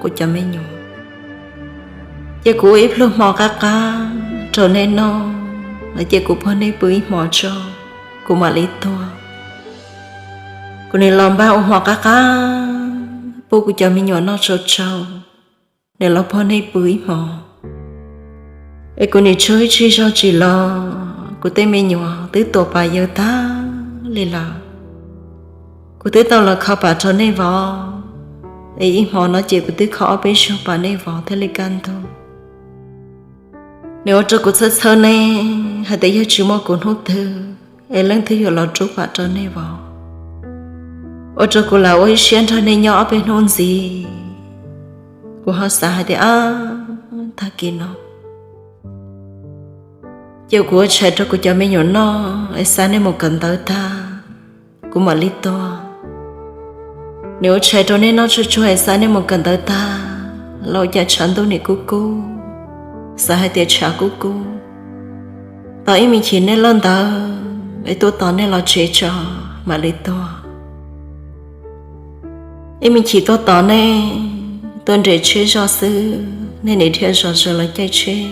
kuv cov me nyuam, ces kuv ua ib pluag hmo qab qab rau nej noj, ces kuv puag nej pw ib hmo tso, kuv mam li tuag. Kuv niaj los npaj ua hmo qab qab pub kuv cov me nyuam noj tsau tsau, niaj los puag nej pw ib hmo. Es kuv niaj tsaug ib tsig zog tsis los, kuv tej me nyuam twb tuam pas yawg tag li lawm. Kuv twb tau los kho pas rau nej vov, es ib hmo no ces kuv twb kho ob peb zaug pas nej vov thiaj li kaj ntug. Nws ua rau kuv txhawj txhawj nej hais tias yog tsis muaj kuv hnub twg es leej twg yuav los rub pas rau nej vov. Ua rau kuv lam ua ib siab nrog nej nyob ob peb hnub ntxiv. Kuv ho xav hais tias, ab, tag kis no ces kuv ua tshais rau kuv cov me nyuam noj es xa nej mus kawm ntawv tag, kuv mam li tuag. Nws ua tshais rau nej noj tsuag tsuag es xa nej mus kawm ntawv tag los ua cas tshav ntuj nim kub kub, xav hais tias tshav kub kub. Tos ib me chim nej loj ntawd es tuaj tos nej los tsev tso, mam li tuag. Ib me chim tuaj tos nej, tuaj nres tsheb zog xwb, nej nim dhia zog zog los caij tsheb.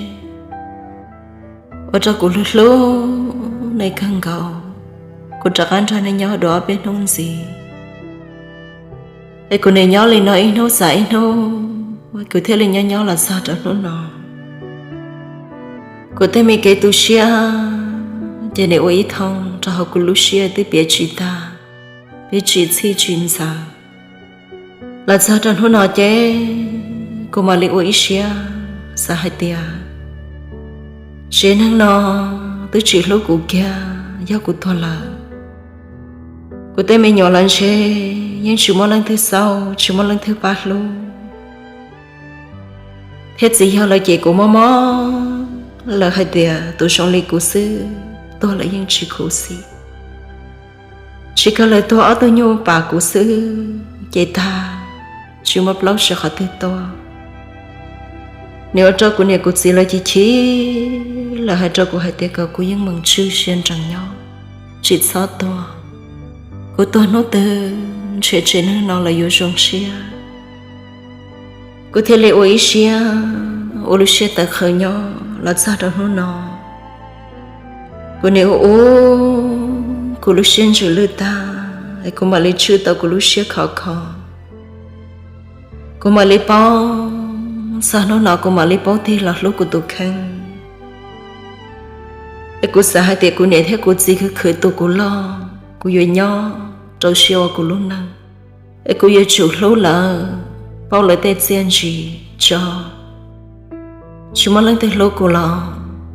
Ua rau kuv hlub hlub nej kawg nkaus, kuv rov qab nrog nej nyob dua ob peb hnub ntxiv. Es kuv nim nyob li no ib hnub xav ib hnub, kuv thiaj li nyob nyob los txog rau hnub no. Kuv tej me kev tu siab ces nim ua ib thooj rau hauv kuv lub siab twb piav tsis tag, piav tsis txhij tsis ntxaws. Los txog rau hnub no ces kuv mam li ua ib siab xav hais tias, tsev neeg no twb tsis hlub kuv kiag, yog kuv tuag lawm, kuv tej me nyuam los ntshe yeej tsis muaj leej twg xauj, tsis muaj leej twg pab hlub. Thiab txiv yawg lawv ces kuv mob mob lawv hais tias tus zoo li kuv xwb tuag lawm yeej tsis khuv xim. Tsis kawg lawv tuag ob tug nyuj pam kuv xwb ces tag, tsis muaj plaub sawv qhov twg tuaj. Nim ua rau kuv niam kuv txiv lawv chim chim, lawv hais rau kuv hais tias kom kuv yeej meem tswj siab nrees nyob, tsis txhob tuag. Kuv tuag hnub twg ntshe tsev neeg no lawv yuav zoo siab. Kuv thiaj li ua ib siab ua lub siab tawv qhawv nyob los txog rau hnub no. Kuv nim ua ua kuv lub siab ntsws lwj tag es kuv mam li tswj tau kuv lub siab khov kho. Kuv mam li paub, txog hnub no kuv mam li paub tig los hlub kuv tus kheej. Es kuv xav hais tias kuv niam thiab kuv txiv khwv khwv tu kuv loj, kuv yuav nyob rau siab ua kuv lub neej. Es kuv yuav tsum hlub lawv, paub lawv tej txiaj ntsig tso. Tsis muaj leej twg hlub kuv los,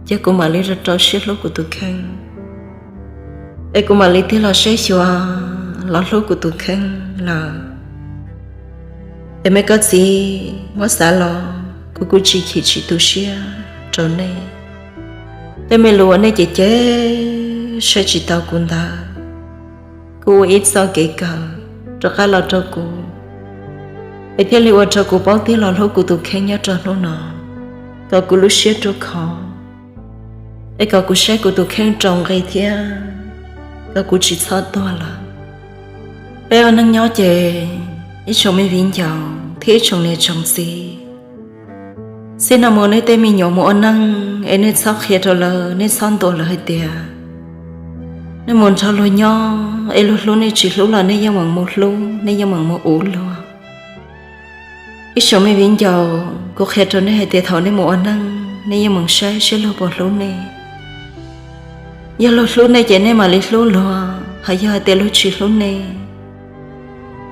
ces kuv mam li rau rau siab hlub kuv tus kheej. Es kuv mam li tig los saib xyuas los hlub kuv tus kheej lawm. Es me koj txiv, muab xav los kuv kuj tsis chim tsis tu siab rau nej. Tej me lus uas nej cem cem saib tsis taus kuv ntawd, kuj ua ib txoj kev kawm rov qab los rau kuv, es thiaj li ua rau kuv paub tig los hlub kuv tus kheej nyob rau hnub no, kom kuv lub siab ruaj khov, es kom kuv saib kuv tus kheej rau nqi thiab kom kuv tsis txhob tuag lawm. Peb ua neej nyob ces ib tsoom me viv ncaus thiab ib tsoom niam tsoom txiv, txij no mus nej tej me nyuam mus ua neej es nej txhob qhia rau lawv, nej txhob ntuas lawv hais tias nej mus nrog luag nyob es luag hlub nej tsis hlub los nej yeej meem mus hlub, nej yeej meem mus uv luag. Ib tsoom me viv ncaus, kuv qhia rau nej hais tias thaum nej mus ua neej nej yeej meem saib saib luag puas hlub nej. Yog luag hlub nej ces nej mam li hlub luag, hos yog hais tias luag tsis hlub nej,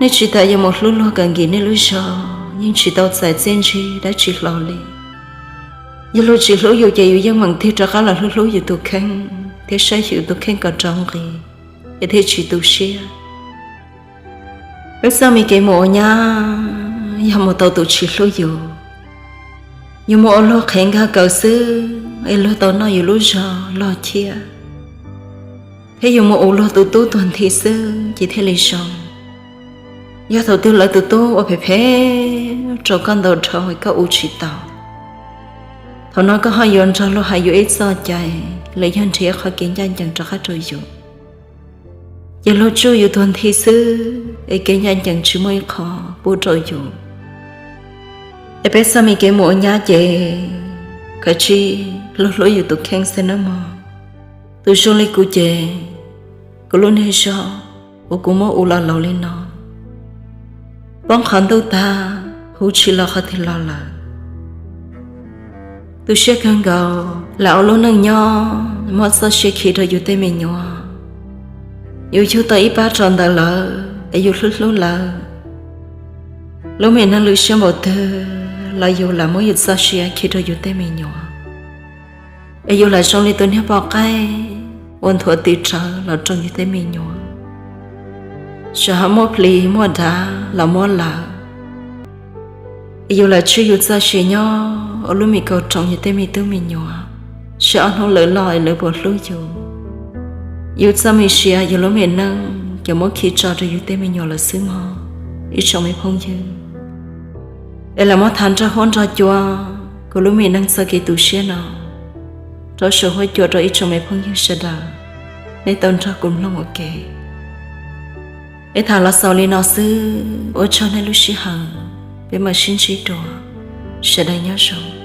nej tsis tas yuav mus hlub luag kom nkim nej lub zog, yeej tsis tau txais txiaj ntsig dab tsi hlo li. Yog luag tsis hlub yus ces yus yeej meem tig rov qab los hlub hlub yus tus kheej thiab saib yus tus kheej kom rau nqi, es thiaj tsis tu siab. Peb txoj me kev mus ua nyab yog mus tau tus tsis hlub yus. Yus mus ua luag qhev nkag kaws xwb es luag tau noj yus lub zog log thiab, thiab yus mus ua luag tus tub tuag nthi xwb ces thiaj li zoo. Yog thaum twg lawv tus tub ua phem phem rau koj ntau dhau koj ua tsis tau, thaum no koj ho yuav nrog luag hais yuav ib txoj cai los yog nrhiav qhov kev ncaj ncees rov qab rau yus, ces luag tsuj yus tuag nthi xwb es kev ncaj ncees tsis muaj ib qho pub rau yus. Es peb txoj me kev mus ua nyab ces kav tsij hlub hlub yus tus kheej xwb nawb mog. Tus zoo li kuv ces kuv lub niag zog uas kuv muab ua los laus li no, poob qhov ntuj tag, hu tsis los qhov twg los lawm. Tu siab kawg nkaus, lam ua lub neej nyob muab txoj sia khi rau yus tej me nyuam. Yus yug tau ib pab rau ntawd lawm es yus hlub hlub lawv, lub me neej lwm siab npaum twg los yus lam muab yus txoj sia khi rau yus tej me nyuam. Es yus lam zoo li tus niag poj qaib uas nthuav tis rawv los rau yus tej me nyuam, txawm ho muaj plis muaj dav los muab lawm, es yus lam tswj yus txoj sia nyob ua lub me kaus roos yus tej me tub me nyuam, seb ob hnub lawv loj es lawv puas hlub yus. Yus txoj me sia yus lub me neej ces muab khi tso rau yus tej me nyuam lawm xwb mog ib tsoom me phooj ywg. Es lam muab tham nrog huab nrog cua kuv lub me neej txoj kev tu siab no rau saum huab cua rau ib tsoom me phooj ywg sawv daws, nej tau nrog kuv mloog ua ke. Es tham los xaus li no xwb, ua tsaug nej lub sij hawm, peb mam sib ntsib dua, sawv daws nyob zoo.